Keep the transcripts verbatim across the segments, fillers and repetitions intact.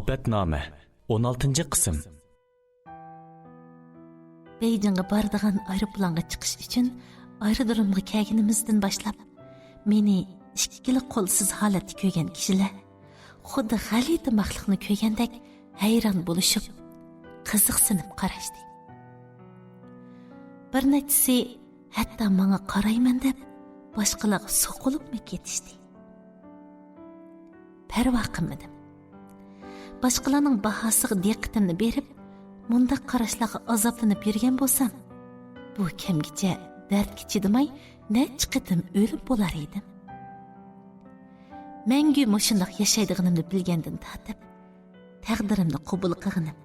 سۆھبەتنامە، ئون ئالتىنچى قىسىم. بېيجىڭغا بارىدىغان ئايروپىلانغا چىقىش ئۈچۈن ئايرودرومغا كەلگىنىمىزدىن باشلاپ، مېنى ئىككىلا قولسىز ھالەتتە كۆرگەن كىشىلەر خۇددى غەلىتە مەخلۇقنى كۆرگەندەك ھەيران بولۇشۇپ، قىزىقسىنىپ قاراشتى. بىر نەچچىسى ھەتتا ماڭا قارايمەن دەپ، باشقىلارغا سوقۇلۇپمۇ كېتىشتى. پەرۋا قىلمىدىم. باشقىلارنىڭ باھاسىغا دىققىتىمنى بېرىپ، مۇنداق قاراشلارغا ئازابلىنىپ يۈرگەن بولسام، بۇ كەمگىچە دەردكە چىدىماي، نەچچە قېتىم ئۆلۈپ بولار ئىدىم. مەڭگۈ مۇشۇنداق ياشايدىغىنىمنى بىلگەندىن تارتىپ، تەقدىرىمنى قوبۇل قىلغىنىم،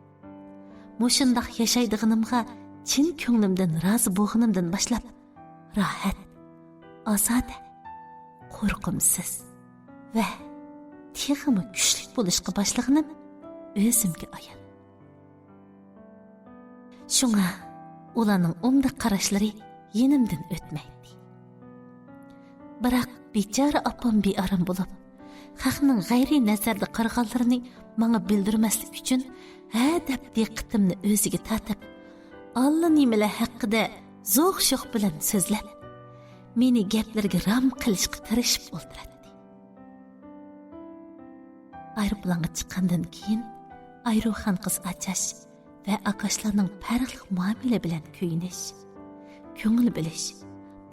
مۇشۇنداق ياشايدىغىنىمغا چىن كۆڭلۈمدىن رازى بولغىنىمدىن باشلاپ، راھەت، ئازادە، قورقۇمسىز ۋە تېخىمۇ كۈچلۈك بولۇشقا باشلىغىنىم ئۆزۈمگە ئايان. شۇڭا ئۇلارنىڭ ئۇنداق قاراشلىرى يېنىمدىن ئۆتمەيتتى. بىراق بىچارە ئاپام بىئارام بولۇپ، خەقنىڭ غەيرىي نەزەردە قارىغانلىرىنى ماڭا بىلدۈرمەسلىك ئۈچۈن، ھە دەپ دىققىتىمنى ئۆزىگە تارتىپ، ئاللىنېمىلەر ھەققىدە زوق-شوخ بىلەن سۆزلەپ، مېنى گەپلىرىگە رام قىلىشقا تىرىشىپ ئولتۇراتتى. ئايروپىلانغا چىققاندىن كېيىن، ئايروخان قىز ئاچاش ۋە ئاكاشلارنىڭ پەرقلىق مۇئامىلە بىلەن كۆيۈنۈش، كۆڭۈل بۆلۈش،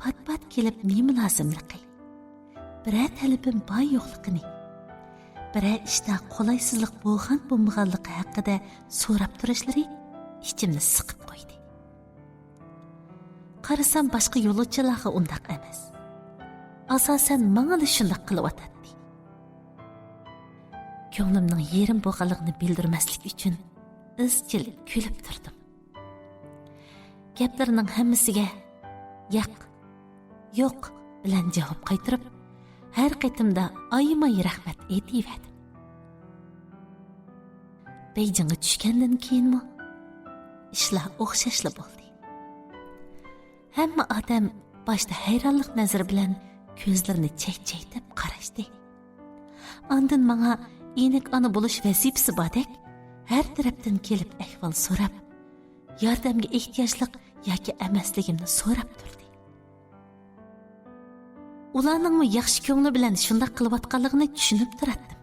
پات-پات كېلىپ نېمە لازىملىقى، بىرەر تەلىپىم بار-يوقلۇقىنى، بىرەر ئىشتا قولايسىزلىق بولغان-بولمىغانلىقى ھەققىدە سوراپ تۇرۇشلىرى ئىچىمنى سىقىپ قويدى. قارىسام، باشقا يولۇچىلارغا ئۇنداق ئەمەس. ئاساسەن، ماڭىلا شۇنداق قىلىۋاتاتتى. كۆڭلۈمنىڭ يېرىم بولغانلىقىنى بىلدۈرمەسلىك ئۈچۈن ئىزچىل كۈلۈپ تۇردۇم. گەپلىرىنىڭ ھەممىسىگە «ياق، يوق» بىلەن جاۋاب قايتۇرۇپ، ھەر قېتىمدا ئايىماي رەھمەت ئېيتىۋەردىم. بېيجىڭغا چۈشكەندىن كېيىنمۇ ئىشلار ئوخشاشلا بولدى. ھەممە ئادەم باشتا ھەيرانلىق نەزىرى بىلەن كۆزلىرىنى چەكچەيتىپ قاراشتى. ئاندىن ماڭا ئېنىك ئانا بولۇش ۋەزىپىسى باردەك، ھەر تەرەپتىن كېلىپ ئەھۋال سوراپ، ياردەمگە ئېھتىياجلىق ياكى ئەمەسلىكىمنى سوراپ تۇردى. ئۇلارنىڭمۇ ياخشى كۆڭلى بىلەن شۇنداق قىلىۋاتقانلىقىنى چۈشىنىپ تۇراتتىم.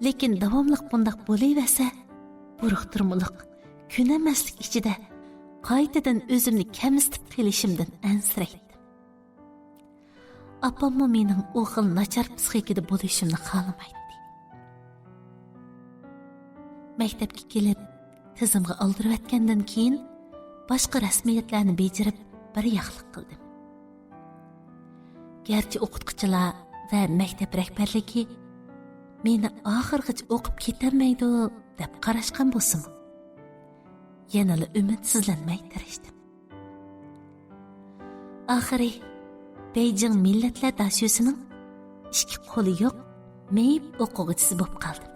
لېكىن داۋاملىق بۇنداق بولۇۋەرسە، بۇرۇقتۇرمىلىق، كۆنەلمەسلىك ئىچىدە قايتىدىن ئۆزۈمنى كەمسىتىپ قېلىشىمدىن ئەنسىرەيتتىم. ئاپاممۇ مېنىڭ ئۇ خىل ناچار پىسخىكىدا بولۇشۇمنى خالىمايتتى. مەكتەپكە كېلىپ، تىزىمغا ئالدۇرۇۋەتكەندىن كېيىن، باشقا رەسمىيەتلەرنى بېجىرىپ، بىر ياقلىق قىلدىم. گەرچە ئوقۇتقۇچىلار ۋە مەكتەپ رەھبەرلىكى مېنى ئاخىرغىچە ئوقۇپ كېتەلمەيدۇ دەپ قاراشقان بولسىمۇ، يەنىلا ئۈمىدسىزلەنمەي تىرىشتىم. ئاخىرى بېيجىڭ مىللەتلەر داشۆسىنىڭ ئىككى قولى يوق مېيىپ ئوقۇغۇچىسى بولۇپ قالدىم.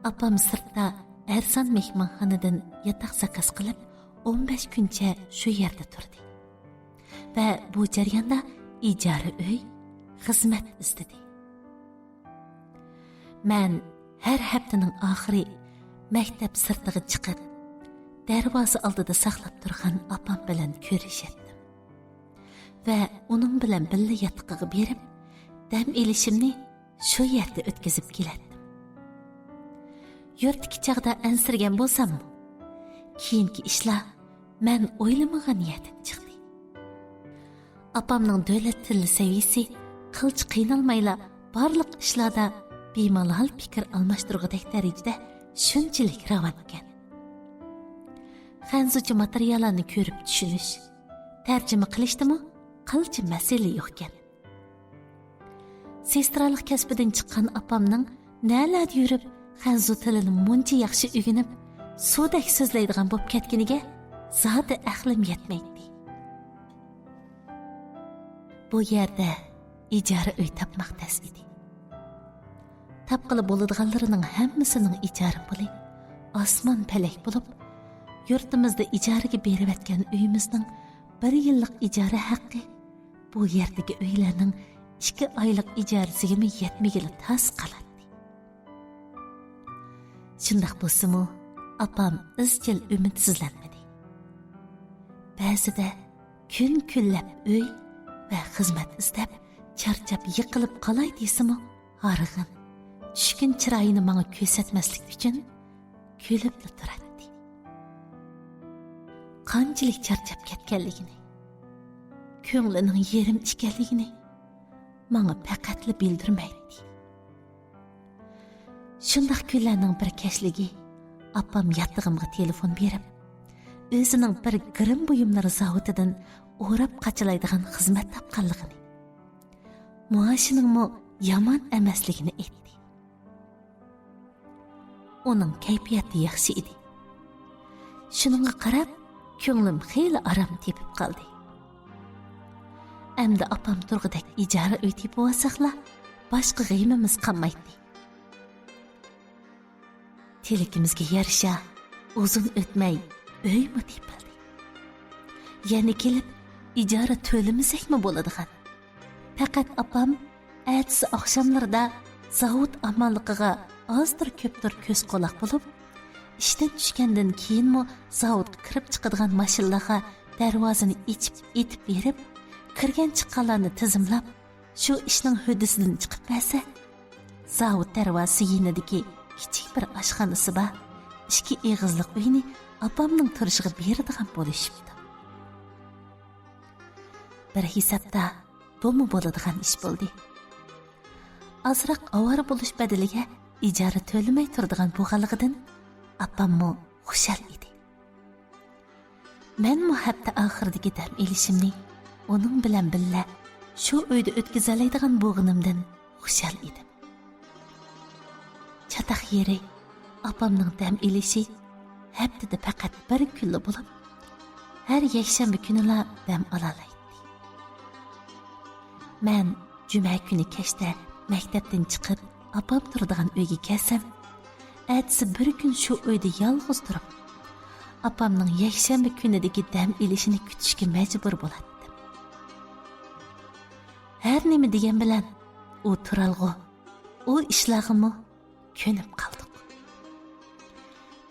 ئاپام سىرتتا ئەرزان مېھمانخانىدىن ياتاق زاكاز قىلىپ، ئون بەش كۈنچە شۇ يەردە تۇردى ۋە بۇ جەرياندا ئىجارە ئۆي، خىزمەت ئىزدىدى. مەن ھەر ھەپتىنىڭ ئاخىرى مەكتەپ سىرتىغا چىقىپ، دەرۋازا ئالدىدا ساقلاپ تۇرغان ئاپام بىلەن كۆرۈشەتتىم ۋە ئۇنىڭ بىلەن بىللە ياتىقىغا بېرىپ، دەم ئېلىشىمنى شۇ يەردە ئۆتكۈزۈپ كېلەتتىم. يۇرتتىكى چاغدا ئەنسىرىگەن بولساممۇ، كېيىنكى ئىشلار مەن ئويلىمىغان يەردىن چىقتى. ئاپامنىڭ دۆلەت تىلى سەۋىيىسى قىلچە قىينالمايلا بارلىق ئىشلاردا بىمالال پىكىر ئالماشتۇرغۇدەك دەرىجىدە شۇنچىلىك راۋانكەن. خەنزۇچە ماتېرىياللارنى كۆرۈپ چۈشىنىش، تەرجىمە قىلىشتىمۇ قىلچە مەسىلە يوقكەن. سېسترالىق كەسپىدىن چىققان ئاپامنىڭ نەلەردە يۈرۈپ، خەنزۇ تىلىنى مۇنچە ياخشى ئۆگىنىپ، سۇدەك سۆزلەيدىغان بولۇپ كەتكىنىگە زادى ئەقلىم يەتمەيتتى. بۇ يەردە ئىجارە ئۆي تاپماق تەس ئىدى. تاپقىلى بولىدىغانلىرىنىڭ ھەممىسىنىڭ ئىجارە پۇلى ئاسمان پەلەك بولۇپ، يۇرتىمىزدا ئىجارىگە بېرىۋەتكەن ئۆيىمىزنىڭ بىر يىللىق ئىجارە ھەققى بۇ يەردىكى ئۆيلەرنىڭ ئىككى ئايلىق ئىجارىسىگىمۇ يەتمىگىلى تاس قالاتتى. شۇنداق بولسىمۇ، ئاپام ئىزچىل ئۈمىدسىزلەنمىدى. بەزىدە كۈن كۈنلەپ ئۆي ۋە خىزمەت ئىزدەپ، چارچاپ يىقىلىپ قالاي دېسىمۇ، ھارغىن، چۈشكۈن چىرايىنى ماڭا كۆرسەتمەسلىك ئۈچۈن كۈلۈپلا تۇراتتى. قانچىلىك چارچاپ كەتكەنلىكىنى، كۆڭلىنىڭ يېرىم ئىكەنلىكىنى ماڭا پەقەتلا بىلدۈرمەيتتى. شۇنداق كۈنلەرنىڭ بىر كەچلىكى ئاپام ياتىقىمغا تېلېفون بېرىپ، ئۆزىنىڭ بىر گىرىم بۇيۇملىرى زاۋۇتىدىن ئوراپ قاچىلايدىغان خىزمەت تاپقانلىقىنى، مائاشىنىڭمۇ يامان ئەمەسلىكىنى ئېيتتى. ئۇنىڭ كەيپىياتى ياخشى ئىدى. شۇنىڭغا قاراپ، كۆڭلۈم خېلى ئارام تېپىپ قالدى. ئەمدى ئاپام تۇرغۇدەك ئىجارە ئۆي تېپىۋالساقلا، باشقا غېمىمىز قالمايتتى. تىلىكىمىزگە يارىشا، ئۇزۇن ئۆتمەي ئۆيمۇ تېپىلدى. يەنە كېلىپ ئىجارە تۆلىمىسەكمۇ بولىدىغان. پەقەت ئاپام ئەتىسى ئاخشاملىرىدا زاۋۇت ئامانلىقىغا ئازدۇر كۆپتۇر كۆز قۇلاق بولۇپ، ئىشتىن چۈشكەندىن كېيىنمۇ زاۋۇتقا كىرىپ چىقىدىغان ماشىنىلارغا دەرۋازىنى ئېچىپ ئېتىپ بېرىپ، كىرگەن چىققانلارنى تىزىملاپ، شۇ ئىشنىڭ ھۆددىسىدىن چىقىپ بەرسە، زاۋۇت دەرۋازىسى يېنىدىكى كىچىك بىر ئاشخانىسى بار ئىككى ئېغىزلىق ئۆينى ئاپامنىڭ تۇرۇشىغا بېرىدىغان بولۇشۇپتۇ. بىر ھېسابتا بۇمۇ بولىدىغان ئىش بولدى. ئازراق ئاۋارە بولۇش بەدىلىگە ئىجارە تۆلىمەي تۇرىدىغان بولغانلىقىدىن ئاپاممۇ خۇشال ئىدى. مەنمۇ ھەپتە ئاخىرىدىكى دەم ئېلىشىمنى ئۇنىڭ بىلەن بىللە شۇ ئۆيدە ئۆتكۈزەلەيدىغان بولغىنىمدىن خۇشال ئىدىم. چاتاق يېرى، ئاپامنىڭ دەم ئېلىشى ھەپتىدە پەقەت بىر كۈنلا بولۇپ، ھەر يەكشەنبە كۈنىلا دەم ئالالايتتى. مەن جۈمە كۈنى كەچتە مەكتەپتىن چىقىپ، ئاپام تۇرىدىغان ئۆيگە كەلسەم، ئەتىسى بىر كۈن شۇ ئۆيدە يالغۇز تۇرۇپ، ئاپامنىڭ يەكشەنبە كۈنىدىكى دەم ئېلىشىنى كۈتۈشكە مەجبۇر بولاتتىم. ھەر نېمە دېگەن بىلەن، ئۇ تۇرالغۇ، ئۇ ئىشلارغىمۇ كۆنۈپ قالدۇق.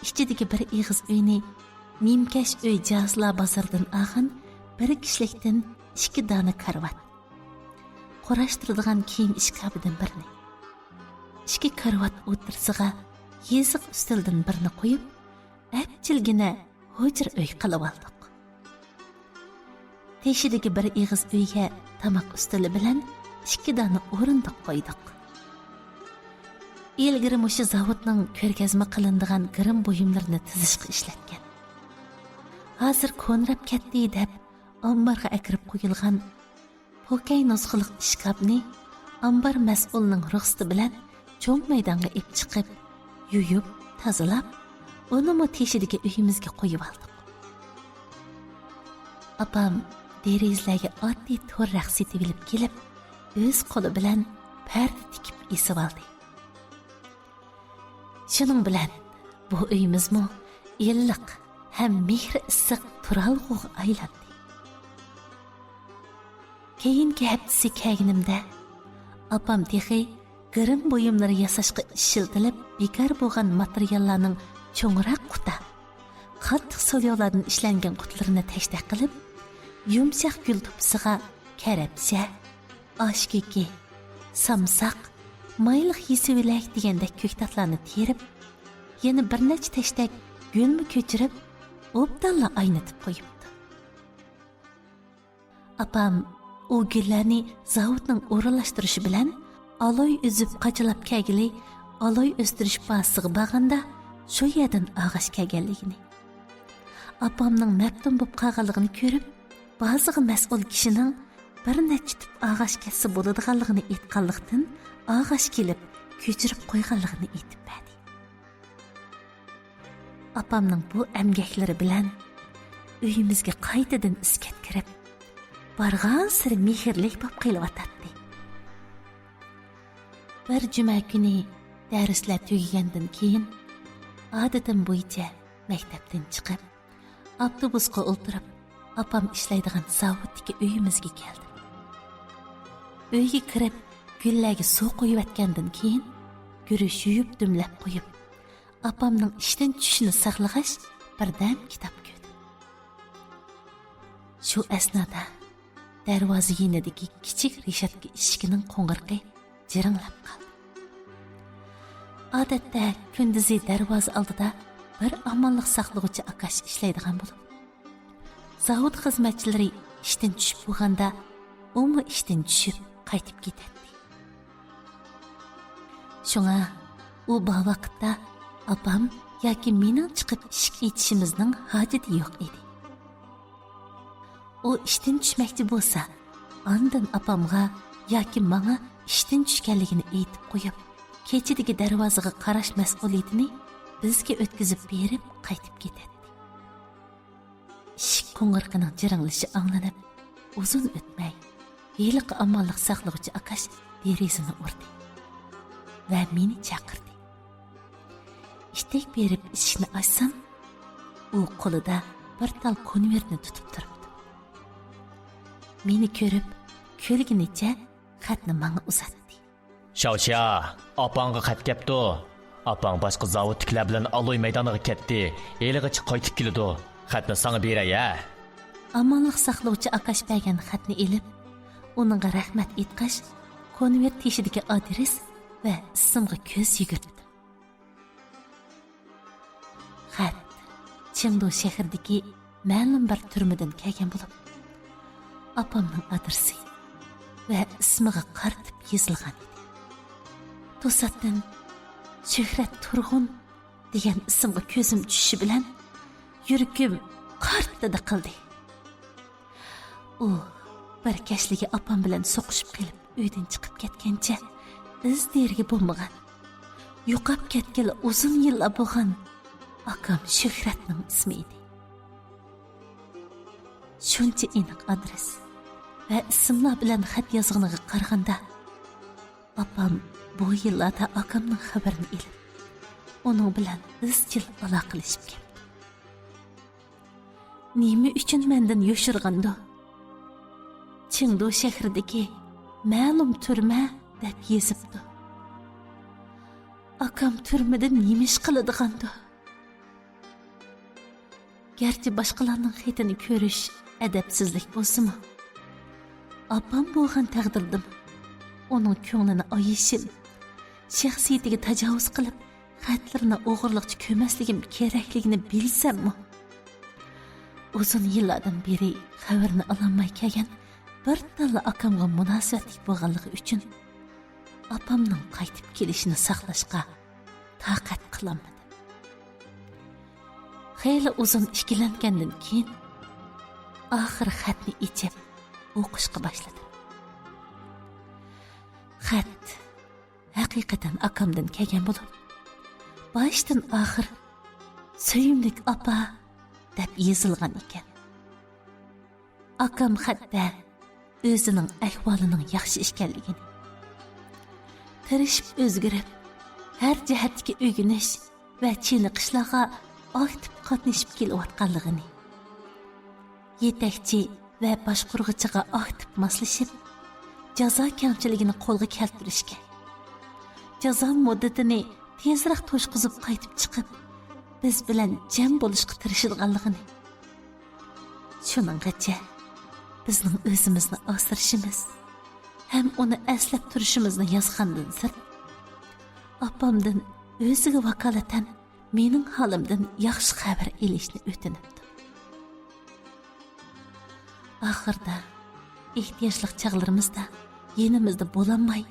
ئىچىدىكى بىر ئېغىز ئۆينى نىمكەش ئۆي جازىلار بازىرىدىن ئالغان بىر كىشىلىكتىن ئىككى دانە كارىۋات، قۇراشتۇرىدىغان كىيىم ئىشكاپىدىن بىرنى، ئىككى كارىۋات ئوتتۇرىسىغا يېزىق ئۈستەلدىن بىرنى قويۇپ، ئەپچىلگىنە ھۇجرا ئۆي قىلىۋالدۇق. تېشىدىكى بىر ئېغىز ئۆيگە تاماق ئۈستىلى بىلەن ئىككى دانە ئورۇندۇق قويدۇق. ئىلگىرى مۇشۇ زاۋۇتنىڭ كۆرگەزمە قىلىنىدىغان گىرىم بۇيۇملىرىنى تىزىشقا ئىشلەتكەن. ھازىر كونىراپ كەتتى دەپ، ئامبارغا ئەكىرىپ قويۇلغان پوكەي نۇسخىلىق ئىشكاپنى ئامبار مەسئۇلىنىڭ رۇخسىتى بىلەن چوڭ مەيدانغا ئېلىپ چىقىپ، يۇيۇپ، تازىلاپ، ئۇنىمۇ تېشىدىكى ئۆيىمىزگە قويۇۋالدۇق. ئاپام دېرىزىلەرگە ئاددىي تور رەخ سېتىۋېلىپ كېلىپ، ئۆز قولى بىلەن پەردە تىكىپ ئېسىۋالدى. شۇنىڭ بىلەن بۇ ئۆيىمىزمۇ ئىللىق ھەم مېھرى ئىسسىق تۇرالغۇغا ئايلاندى. كېيىنكى ھەپتىسى كەلگىنىمدە، ئاپام تېخى گىرىم بۇيۇملىرى ياساشقا ئىشلىتىلىپ بىكار بولغان ماتېرىياللارنىڭ چوڭراق قۇتا، قاتتىق سوليالاردىن ئىشلەنگەن قۇتىلىرىنى تەشتەك قىلىپ، يۇمشاق گۈل توپىسىغا كەرەپشە، ئاش كۆكى، سامساق، مايلىق يېسىۋېلەك دېگەندەك كۆكتاتلارنى تېرىپ، يەنە بىر نەچچە تەشتەك گۈلمۇ كۆچۈرۈپ، ئوبدانلا ئاينىتىپ قويۇپتۇ. ئاپام ئۇ گۈللەرنى زاۋۇتنىڭ ئورۇنلاشتۇرۇشى بىلەن ئالوي ئۈزۈپ قاچىلاپ كەلگىلى، ئالوي ئۆستۈرۈش بازىسىغا بارغاندا، شۇ يەردىن ئاغاچ كەلگەنلىكىنى، ئاپامنىڭ مەپتۇن بولۇپ قالغانلىقىنى كۆرۈپ، بازىغا مەسئۇل كىشىنىڭ بىر نەچچە تۈپ ئاغاچ كەتسە بولىدىغانلىقىنى ئېيتقانلىقتىن، ئاغاچ كېلىپ كۆچۈرۈپ قويغانلىقىنى ئېيتىپ بەردى. ئاپامنىڭ بۇ ئەمگەكلىرى بىلەن ئۆيىمىزگە قايتىدىن ئىسكەت كىرىپ، بارغانسېرى مېھىرلىك بولۇپ قېلىۋاتاتتى. بىر جۈمە كۈنى دەرسلەر تۈگىگەندىن كېيىن، ئادىتىم بويىچە مەكتەپتىن چىقىپ، ئاپتوبۇسقا ئولتۇرۇپ، ئاپام ئىشلەيدىغان زاۋۇتتىكى ئۆيىمىزگە كەلدىم. ئۆيگە كىرىپ، گۈللەرگە سۇ قۇيۇۋەتكەندىن كېيىن، گۈرۈچ يۇيۇپ دۈملەپ قويۇپ، ئاپامنىڭ ئىشتىن چۈشۈشىنى ساقلىغاچ، بىردەم كىتاب كۆردۈم. شۇ ئەسنادا دەرۋازا يېنىدىكى كىچىك رېشاتكا ئىشىكىنىڭ قوڭغۇرىقى جىرىڭلاپ قالدى. ئادەتتە كۈندۈزى دەرۋازا ئالدىدا بىر ئامانلىق ساقلىغۇچى ئاكاش ئىشلەيدىغان بولۇپ، زاۋۇت خىزمەتچىلىرى ئىشتىن چۈشۈپ بولغاندا، ئۇمۇ ئىشتىن چۈشۈپ قايتىپ كېتەتتى. شۇڭا ئۇ بار ۋاقىتتا ئاپام ياكى مېنىڭ چىقىپ ئىشىك ئېچىشىمىزنىڭ ھاجىتى يوق ئىدى. ئۇ ئىشتىن چۈشمەكچى بولسا، ئاندىن ئاپامغا ياكى ماڭا ئىشتىن چۈشكەنلىكىنى ئېيتىپ قويۇپ، كېچىدىكى دەرۋازىغا قاراش مەسئۇلىيىتىنى بىزگە ئۆتكۈزۈپ بېرىپ قايتىپ كېتەتتى. ئىشىك قوڭغۇرىقىنىڭ جىرىڭلىشى ئاڭلىنىپ، ئۇزۇن ئۆتمەي، ھېلىقى ئامانلىق ساقلىغۇچى ئاكاش دېرىزىنى ئۇردى ۋە مېنى چاقىردى. ئىتەك بېرىپ ئىشىكنى ئاچسام، ئۇ قولىدا بىر تال كونۋېرتنى تۇتۇپ تۇرۇپتۇ. مېنى كۆرۈپ، كۈلگىنىچە خەتنى ماڭا ئۇزاتتى. شاۋشيا، ئاپاڭغا خەت كەپتۇ. ئاپاڭ باشقا زاۋۇتتىكىلەر بىلەن ئالوي مەيدانىغا كەتتى. ھېلىغىچە قايتىپ كېلىدۇ. خەتنى ساڭا بېرەي، ھە؟ ئامانلىق ساقلىغۇچى ئاكاش بەرگەن خەتنى ئېلىپ، ئۇنىڭغا رەھمەت ئېيتقاچ، كونۋېرت تېشىدىكى ئادرېس ۋە ئىسىمغا كۆز يۈگۈرتتىم. خەت چېڭدۇ شەھىرىدىكى مەلۇم بىر تۈرمىدىن كەلگەن بولۇپ، ئاپامنىڭ ئادرېسى ۋە ئىسمىغا قارىتىپ يېزىلغان ئىدى. توساتتىن شۆھرەت تۇرغۇن دېگەن ئىسىمغا كۆزۈم چۈشۈشى بىلەن، يۈرىكىم قارتىدە قىلدى. ئۇ بىر كەچلىكى ئاپام بىلەن سوقۇشۇپ قېلىپ، ئۆيدىن چىقىپ كەتكەنچە ئىز دېرىكى بولمىغان، يوقاپ كەتكىلى ئۇزۇن يىللار بولغان ئاكام شۆھرەتنىڭ ئىسمى ئىدى. شۇنچە ئېنىق ئادرېس ۋە ئىسىملار بىلەن خەت يازغىنىغا قارىغاندا، ئاپام بۇ يىللاردا ئاكامنىڭ خەۋىرىنى ئېلىپ، ئۇنىڭ بىلەن ئىزچىل ئالاقىلىشىپ كەپتۇ. نېمە ئۈچۈن مەندىن يوشۇرغاندۇ؟ چېڭدۇ شەھىرىدىكى مەلۇم تۈرمە دەپ يېزىپتۇ. ئاكام تۈرمىدە نېمە ئىش قىلىدىغاندۇ؟ گەرچە باشقىلارنىڭ خېتىنى كۆرۈش ئەدەپسىزلىك بولسىمۇ، ئاپام بولغان تەقدىردىمۇ ئۇنىڭ كۆڭلىنى ئايىشىم، شەخسىيىتىگە تاجاۋۇز قىلىپ، خەتلىرىنى ئوغرىلىقچە كۆرمەسلىكىم كېرەكلىكىنى بىلسەممۇ، ئۇزۇن يىللاردىن بېرى خەۋىرىنى ئالالماي كەلگەن بىر تاللا ئاكامغا مۇناسىۋەتلىك بولغانلىقى ئۈچۈن، ئاپامنىڭ قايتىپ كېلىشىنى ساقلاشقا تاقەت قىلالمىدىم. خېلى ئۇزۇن ئىككىلەنگەندىن كېيىن، ئاخىر خەتنى ئېچىپ ئوقۇشقا باشلىدىم. خەت ھەقىقەتەن ئاكامدىن كەلگەن بولۇپ، باشتىن ئاخىر «سۆيۈملۈك ئاپا» دەپ يېزىلغان ئىكەن. ئاكام خەتتە ئۆزىنىڭ ئەھۋالىنىڭ ياخشى ئىكەنلىكىنى، تىرىشىپ ئۆزگىرىپ، ھەر جەھەتتىكى ئۆگىنىش ۋە چېنىقىشلارغا ئاكتىپ قاتنىشىپ كېلىۋاتقانلىقىنى، يېتەكچى ۋە باشقۇرغۇچىغا ئاكتىپ ماسلىشىپ، جازا كەڭچىلىكىنى قولغا كەلتۈرۈشكە، جازا مۇددىتىنى تېزراق توشقۇزۇپ قايتىپ چىقىپ، بىز بىلەن جەم بولۇشقا تىرىشىدىغانلىقىنى، شۇنىڭغىچە بىزنىڭ ئۆزىمىزنى ئاسرىشىمىز ھەم ئۇنى ئەسلەپ تۇرۇشىمىزنى يازغاندىن سىرت، ئاپامدىن ئۆزىگە ۋاكالىتەن مېنىڭ ھالىمدىن ياخشى خەۋەر ئېلىشنى ئۆتۈنۈپتۇ. ئاخىردا، ئېھتىياجلىق چاغلىرىمىزدا يېنىمىزدا بولالماي،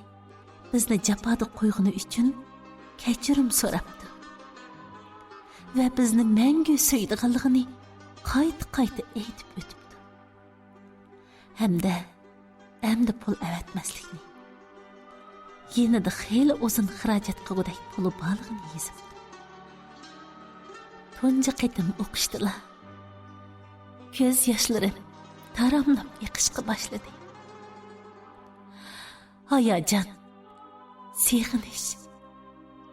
بىزنى جاپادا قويغىنى ئۈچۈن كەچۈرۈم سوراپتۇ ۋە بىزنى مەڭگۈ سۆيىدىغانلىقىنى قايتا-قايتا ئېيتىپ ئۆتۈپتۇ. ھەمدە ئەمدى پۇل ئەۋەتمەسلىكنى، يېنىدا خېلى ئۇزۇن خىراجەت قىلغۇدەك پۇلى بارلىقىنى يېزىپتۇ. تۇنجى قېتىم ئوقۇشتىلا كۆز ياشلىرىم تاراملاپ ئېقىشقا باشلىدى. ھاياجان، سېغىنىش،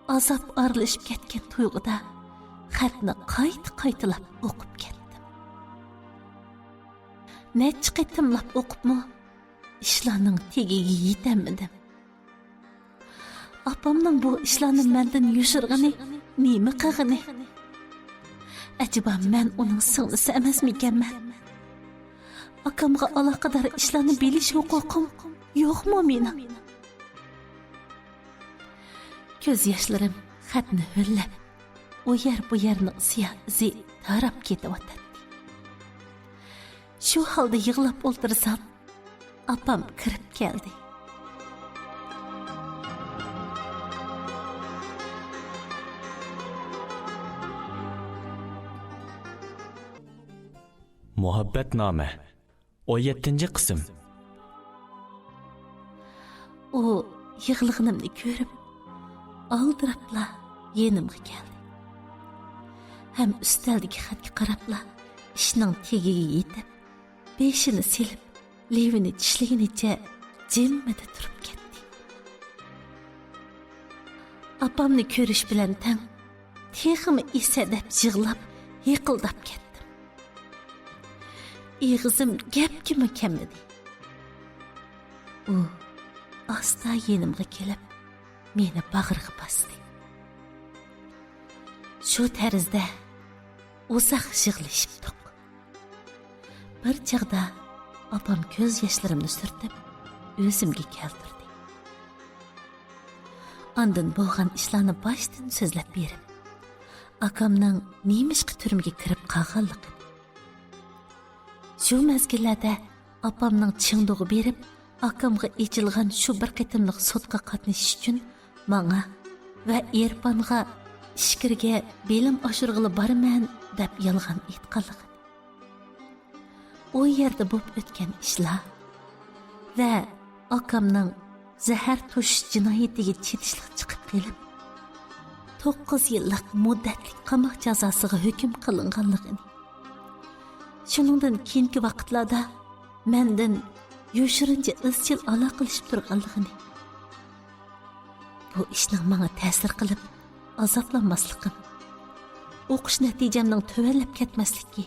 ئازاب ئارىلىشىپ كەتكەن تۇيغۇدا خەتنى قايتا-قايتىلاپ ئوقۇپ كەتتىم. نەچچە قېتىملاپ ئوقۇپمۇ، ئىشلارنىڭ تېگىگە يېتەلمىدىم. ئاپامنىڭ بۇ ئىشلارنى مەندىن يوشۇرغىنى نېمە قىلغىنى؟ ئەجەبا مەن ئۇنىڭ سىڭلىسى ئەمەسمىكەنمەن؟ ئاكامغا ئالاقىدار ئىشلارنى بىلىش ھوقۇقۇم يوقمۇ مېنىڭ؟ كۆز ياشلىرىم خەتنى ھۆللەپ، ئۇ يەر بۇ يەرنىڭ سىياھ ئىزى تاراپ كېتىۋاتاتتى. شۇ ھالدا يىغلاپ ئولتۇرسام، ئاپام كىرىپ كەلدى. مۇھەببەتنامە، ئون يەتتىنچى قىسىم. ئۇ يىغلىغىنىمنى كۆرۈپ، ئالدىراپلا يېنىمغا كەلدى. ھەم ئۈستەلدىكى خەتكە قاراپلا ئىشنىڭ تېگىگە يېتىپ، بېشىنى سېلىپ، لېۋىنى چىشلىگىنىچە جىممىدە تۇرۇپ كەتتى. ئاپامنى كۆرۈش بىلەن تەڭ تېخىمۇ ئېسەدەپ يىغلاپ، ھىقىلداپ كەتتىم. ئېغىزىم گەپكىمۇ كەلمىدى. ئۇ ئاستا يېنىمغا كېلىپ، مېنى باغرىغا باستى. شۇ تەرزدە ئۇزاق يىغلىشىپتۇق. بىر چاغدا ئاپام كۆز ياشلىرىمنى سۈرتۈپ، ئۆزۈمگە كەلتۈردى. ئاندىن بولغان ئىشلارنى باشتىن سۆزلەپ بېرىپ، ئاكامنىڭ نېمىشقا تۈرمىگە كىرىپ قالغانلىقىنى، شۇ مەزگىللەردە ئاپامنىڭ چىڭدۇغا بېرىپ، ئاكامغا ئېچىلغان شۇ بىر قېتىملىق سوتقا قاتنىشىش ئۈچۈن ماڭا ۋە ئېرپانغا ئىچكىرىگە بىلىم ئاشۇرغىلى بارىمەن دەپ يالغان ئېيتقانلىقىنى، ئۇ يەردە بولۇپ ئۆتكەن ئىشلار ۋە ئاكامنىڭ زەھەر توشۇش جىنايىتىگە چېتىشلىق چىقىپ قېلىپ، توققۇز يىللىق مۇددەتلىك قاماق جازاسىغا ھۆكۈم قىلىنغانلىقىنى، شۇنىڭدىن كېيىنكى ۋاقىتلاردا مەندىن يوشۇرۇنچە ئىزچىل ئالاقىلىشىپ تۇرغانلىقىنى، بۇ ئىشنىڭ ماڭا تەسىر قىلىپ ئازابلانماسلىقىم، ئوقۇش نەتىجەمنىڭ تۆۋەنلەپ كەتمەسلىكى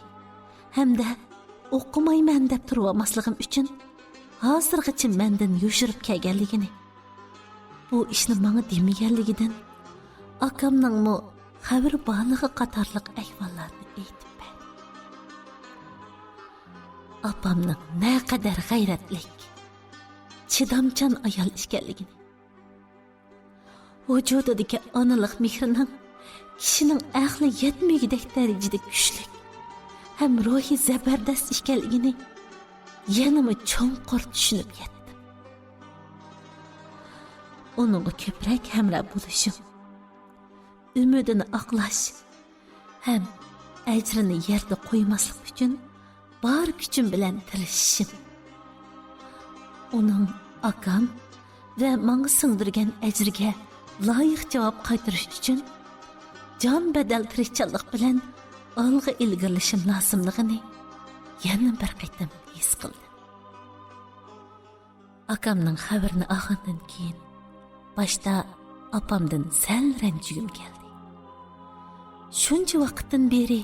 ھەمدە ئوقۇمايمەن دەپ تۇرۇۋالماسلىقىم ئۈچۈن ھازىرغىچە مەندىن يوشۇرۇپ كەلگەنلىكىنى، بۇ ئىشنى ماڭا دېمىگەنلىكىدىن ئاكامنىڭمۇ خەۋىرى بارلىقى قاتارلىق ئەھۋاللارنى ئېيتىپ بەردى. ئاپامنىڭ نەقەدەر غەيرەتلىك، چىدامچان ئايال ئىكەنلىكىنى، ۋۇجۇدىدىكى ئانىلىق مېھرىنىڭ كىشىنىڭ ئەقلى يەتمىگۈدەك دەرىجىدە كۈچلۈك ھەم روھى زەبەردەست ئىكەنلىكىنى يەنىمۇ چوڭقۇر چۈشىنىپ يەتتىم. ئۇنىڭغا كۆپرەك ھەمراھ بولۇشۇم، ئۈمىدىنى ئاقلاش ھەم ئەجرىنى يەردە قويماسلىق ئۈچۈن بار كۈچۈم بىلەن تىرىشىشىم، ئۇنىڭ ئاكام ۋە ماڭا سىڭدۈرگەن ئەجرىگە لايىق جاۋاب قايتۇرۇش ئۈچۈن جان بەدەل تىرىشچانلىق بىلەن ئالغا ئىلگىرىلىشىم لازىملىقىنى يەنە بىر قېتىم ھېس قىلدىم. ئاكامنىڭ خەۋىرىنى ئالغاندىن كېيىن، باشتا ئاپامدىن سەل رەنجىگۈم كەلدى. شۇنچە ۋاقىتتىن بېرى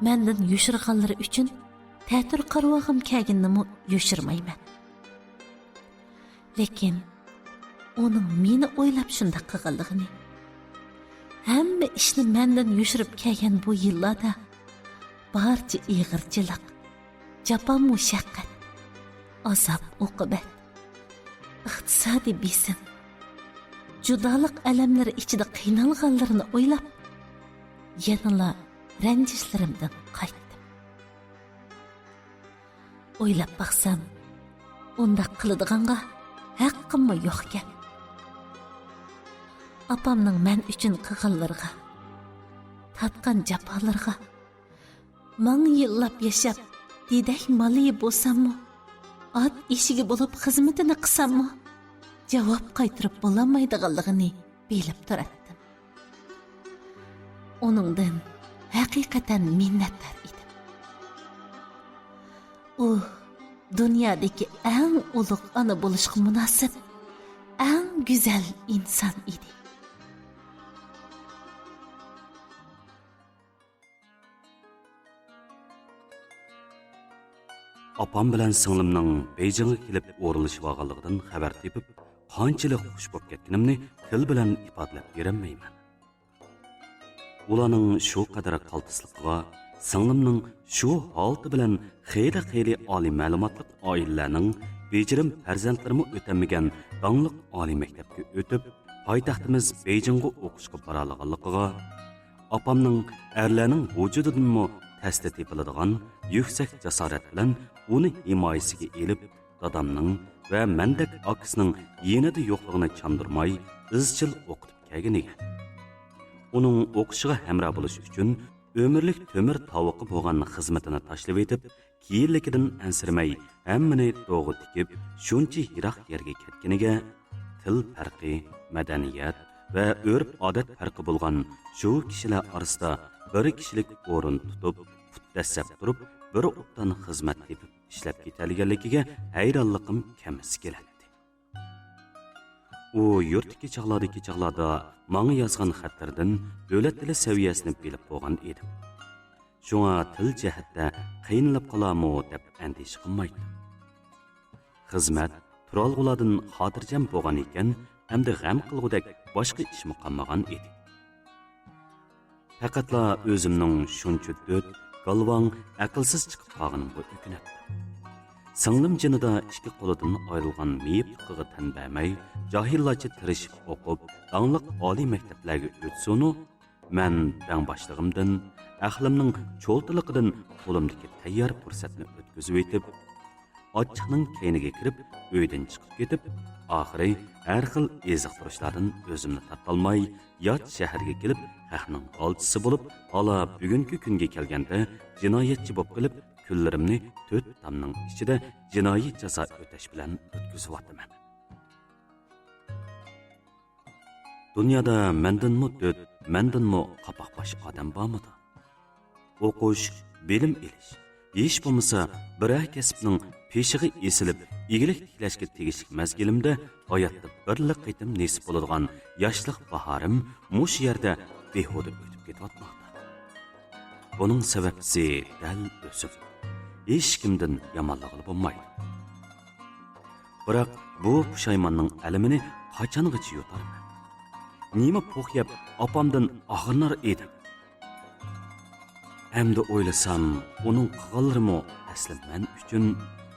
مەندىن يوشۇرغانلىرى ئۈچۈن تەتۈر قارىۋالغۇم كەلگىنىنىمۇ يوشۇرمايمەن. لېكىن ئۇنىڭ مېنى ئويلاپ شۇنداق قىلغانلىقىنى، ھەممە ئىشنى مەندىن يوشۇرۇپ كەلگەن بۇ يىللاردا بارچە ئېغىرچىلىق، جاپا-مۇشەققەت، ئازاب-ئوقۇبەت، ئىقتىسادىي بېسىم، جۇدالىق ئەلەملىرى ئىچىدە قىينالغانلىرىنى ئويلاپ، يەنىلا رەنجىشلىرىمدىن قايتتىم. ئويلاپ باقسام، ئۇنداق قىلىدىغانغا ھەققىممۇ يوقكەن. ئاپامنىڭ مەن ئۈچۈن قىلغانلىرىغا، تارتقان جاپالىرىغا، مىڭ يىللاپ ياشاپ، دېدەك مالىيى بولساممۇ، ئات ئېشىكى بولۇپ خىزمىتىنى قىلساممۇ، جاۋاب قايتۇرۇپ بولالمايدىغانلىقىنى بىلىپ تۇراتتىم. ئۇنىڭدىن ھەقىقەتەن مىننەتدار ئىدىم. ئۇ دۇنيادىكى ئەڭ ئۇلۇغ ئانا بولۇشقا مۇناسىپ، ئەڭ گۈزەل ئىنسان ئىدى. ئاپام بىلەن سىڭلىمنىڭ بېيجىڭغا كېلىپ ئورۇنلىشىۋالغانلىقىدىن خەۋەر تېپىپ، قانچىلىك خۇش بولۇپ كەتكىنىمنى تىل بىلەن ئىپادىلەپ بېرەلمەيمەن. ئۇلارنىڭ شۇ قەدەر قالتىسلىقىغا، سىڭلىمنىڭ شۇ ھالىتى بىلەن خېلى-خېلى ئالىي مەلۇماتلىق ئائىلىلەرنىڭ بېجىرىم پەرزەنتلىرىمۇ ئۆتەلمىگەن داڭلىق ئالىي مەكتەپكە ئۆتۈپ، پايتەختىمىز بېيجىڭغا ئوقۇشقا بارالىغانلىقىغا، ئاپامنىڭ ئەرلەرنىڭ ۋۇجۇدىدىنمۇ تەستە تېپىلىدىغان يۈكسەك جاسارەت بىلەن ئۇنى ھىمايىسىگە ئېلىپ، دادامنىڭ ۋە مەندەك ئاكىسىنىڭ يېنىدا يوقلۇقىنى چاندۇرماي، ئىزچىل ئوقۇتۇپ كەلگىنىگە، ئۇنىڭ ئوقۇشىغا ھەمراھ بولۇش ئۈچۈن ئۆمۈرلۈك تۆمۈر تاۋىقى بولغان خىزمىتىنى تاشلىۋېتىپ، كېيىنلىكىدىن ئەنسىرىمەي، ھەممىنى دوغا تىكىپ، شۇنچە يىراق يەرگە كەتكىنىگە، تىل پەرقى، مەدەنىيەت ۋە ئۆرپ-ئادەت پەرقى بولغان شۇ كىشىلەر ئارىسىدا بىر كىشىلىك ئورۇن تۇتۇپ، پۇت دەسسەپ تۇرۇپ، بىر ئوبدان خىزمەت تېپىپ ئىشلەپ كېتەلىگەنلىكىگە ھەيرانلىقىم كەممىسى كېلەتتى. ئۇ يۇرتتىكى چاغلاردىكى چاغلاردا ماڭا يازغان خەتلىرىدىن دۆلەت تىلى سەۋىيەسىنى بىلىپ بولغان ئىدىم. شۇڭا تىل جەھەتتە قىينىلىپ قالارمۇ دەپ ئەندىشە قىلمايتتىم. خىزمەت، تۇرالغۇلاردىن خاتىرجەم بولغان ئىكەن، ئەمدى غەم قىلغۇدەك باشقا ئىشمۇ قالمىغان ئىدى. پەقەتلا ئۆزۈمنىڭ شۇنچە دۆت، گالۋاڭ، ئەقىلسىز چىقىپ قالغىنىمغا ئۆكۈنەتتىم. سىڭلىم جېنىدا ئىككى قولىدىن ئايرىلغان مېيىپلىقىغا تەن بەرمەي، جاھىللارچە تىرىشىپ ئوقۇپ، داڭلىق ئالىي مەكتەپلەرگە ئۆتسىمۇ، مەن بەڭباشلىقىمدىن، ئەقلىمنىڭ چولتىلىقىدىن قولۇمدىكى تەييار پۇرسەتنى ئۆتكۈزۈۋېتىپ، ئاچچىقنىڭ كەينىگە كىرىپ، ئۆيدىن چىقىپ كېتىپ، ئاخىرى ھەر خىل ئېزىقتۇرۇشلاردىن ئۆزۈمنى تارتالماي، يات شەھەرگە كېلىپ، خەقنىڭ غالچىسى بولۇپ، ھالا بۈگۈنكى كۈنگە كەلگەندە، جىنايەتچى بولۇپ قېلىپ، كۈنلىرىمنى تۆت تامنىڭ ئىچىدە جىنايى جازا ئۆتەش بىلەن ئۆتكۈزۈۋاتىمەن. دۇنيادا مەندىنمۇ دۆت، مەندىنمۇ قاپاق باش ئادەم بارمىدۇ؟ ئوقۇش، بىلىم ئېلىش، ھېچ بولمىسا بىرەر كەسىپنىڭ پېشىغا ئېسىلىپ، ئىگىلىك تىكلەشكە تېگىشلىك مەزگىلىمدە ھاياتتا بىرلا قېتىم نېسىپ بولىدىغان ياشلىق باھارىم مۇشۇ يەردە بىھۇدە ئۆتۈپ كېتىۋاتماقتا. بۇنىڭ سەۋەبچىسى دەل ئۆزۈم. ھېچكىمدىن يامانلىغىلى بولمايدۇ. بىراق بۇ پۇشايماننىڭ ئەلىمىنى قاچانغىچە يۇتارمەن؟ نېمە پوق يەپ ئاپامدىن ئاغرىنار ئىدىم؟ ئەمدى ئويلىسام، ئۇنىڭ قىلغانلىرىمۇ ئەسلى مەن ئۈچۈن،